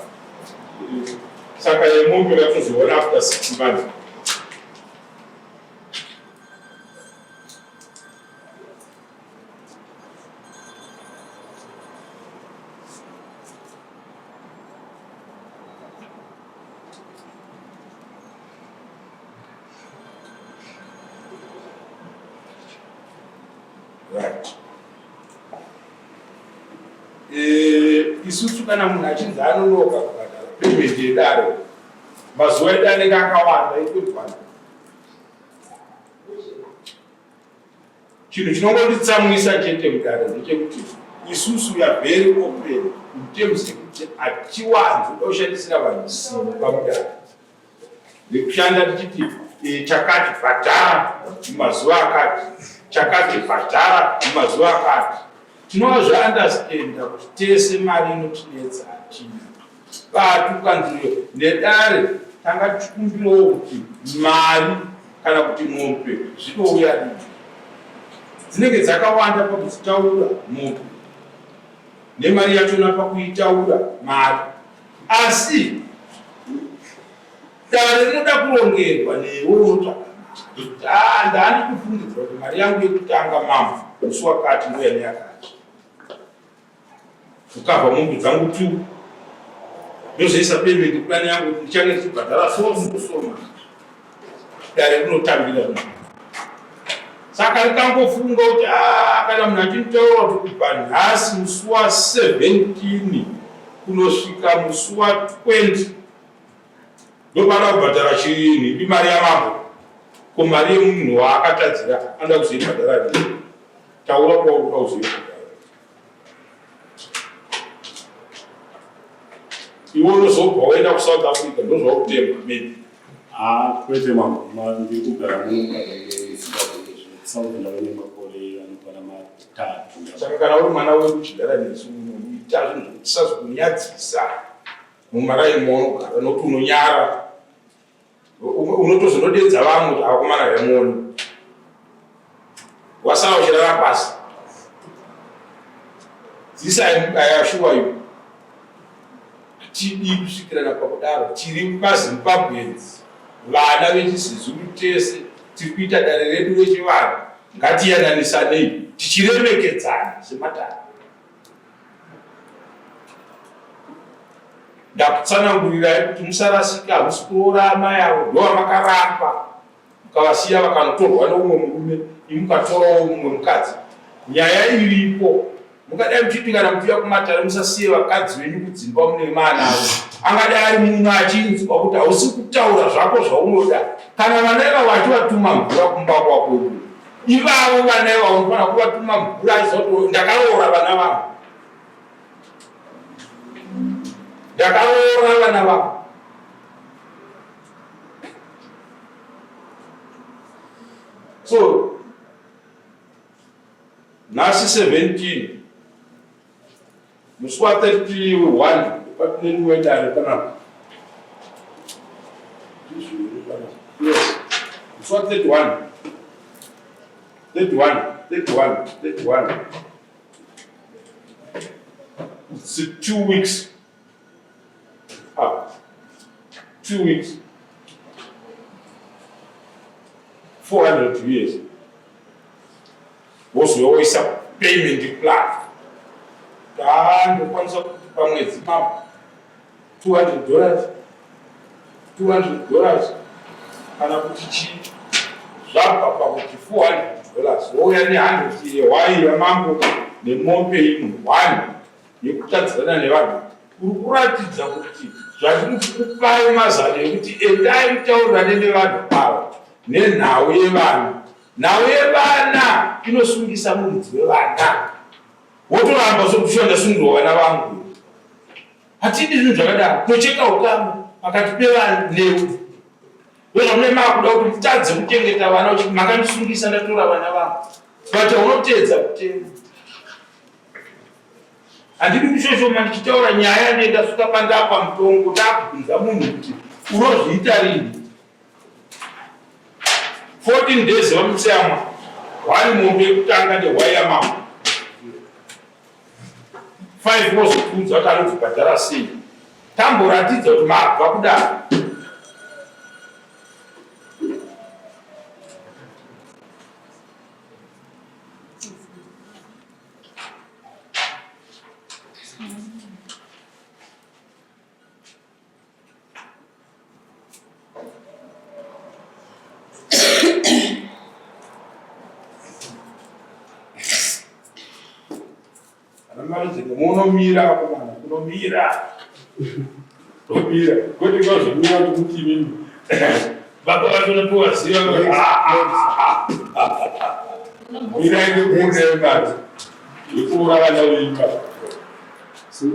Saka yemombe ngatozoona after 6 months. Right. Eh, isusu kana munhu achinzi anonoka kubhadhara payment yedare mazuva edu anenge akawanda ekudzwana Chinhu chinongonditsamwisa chete mudare ndechekuti isusu we are very open in terms yekuti hatiwanzi kuda kushandisira vanhu simba mudare nekushanda tichiti eh, chakati bhadhara mumazuva akati chakati bhadhara mumazuva akati tinozviandastenda kuti tese mari inotinetsa hatina But ukanzi nedare tanga tichikumbirawo kuti mari kana kuti mombe zvinouya rini dzinenge dzakawanda pakudzitaura mombe nemari yachona pakuitaura mari asi dare rinoda kurongerwa newe unotsvaka mari ah, ndaandikufungidzira kuti mari yangu yekutanga mambo musi wakati ndouya neyakati kukavha mombe dzangu tu ndozoisa payment plan yangu kuti ndichange ndichibhadhara so so so dare rinotambira saka rikangofunga kuti ah, kana munhu achinditaura kuti kubva nhasi musi wa 17 kunosvika musi wa 20 ndopaada kubhadhara chiinhi imari yamambo ko mari yemunhu waakatadzira anoda kuzoibhadhara rii Taura kwauri kuda kuzoita. Iwe unozobva waenda kuSouth Africa ndozvauri kutemba maybe. Ah, kwete mambo, ndiri kugara muno muZimbabwe South ndave nemakore anokwana matatu. Saka kana uri mwana wedu chigara nesu unoita zvinhu zvekuti tisazokunyadzisa mumaraini maunogara nokuti unonyara. Unotozonodedza vamwe kuti akomana vemuoni wasara uchirara pasi this I assure you hatidi kusvikirana pakudaro tiri mazimbabweans vana vechizezuru tese tiri kuita dare redu rechivanhu. Ngatiyananisanei tichiremekedzana sematare. Ndakutsanangurirai kuti musarasika, hamusi kuroora amai avo, ndovamakaramba mukavasiya vakanotorwa neumwe murume, imi mukatorawo mumwe mukadzi. Nyaya iripo, mungadai muchiti kana muchiuya kumatare musasiye vakadzi venyu kudzimba mune maanavo. Angadai ari mumwe achinzwa kuti hausi kutaura zvako zvaunoda, kana vana ivavo achivatuma mvura kumba kwako ivavo vana ivavo unofanira kuvatuma mvura achiziva kuti ndakaroora vana vangu. Ndakaroora vana vangu. So nhasi 17 musi wa 31 patine dare panapa. Yes. Musi wa 31 31 31 31 It's 2 weeks up. 2 weeks. 400 years. Wozoisa payment plan. Ndokwanisa kuti pamwedzi mapo $200, $200 kana kuti chii zvabva pakuti $400 wouya ne100 yehwai yamambo nemombe imwe one yekutadzirana nevanhu. Uri kuratidza kuti zvatiri kukupai mazano ekuti endai mutaurirane nevanhu ava nenhau yevana. Nhau yevana inosungisa muridzi wevana, wotoramba sokuti ndasungirwa vana vangu. Hatidi zvinhu zvakadaro, tocheka ukama pakati pevana newe. Ndozvamune makuda kuti mutadze kuchengeta vana uchiti makandisungisa ndatora vana vangu, but unoteedza kutema. Handidi kushoshoma ndichitaura nyaya ndiye ndasvika pandapa mutongo ndakubvunza munhu kuti unozviita rini. 14 days vamuseyamwa one mombe yekutanga nehwai yamambo 5 wozokuudza kuti anozobhadhara sei. Tamboratidza kuti mabva kudaro. Munomira akomana, kunomira kunomira kwete kwazvomira kuti kuti imimi baba vacho natovaziva. Mirai nekuona yemari yekuura vana venyu.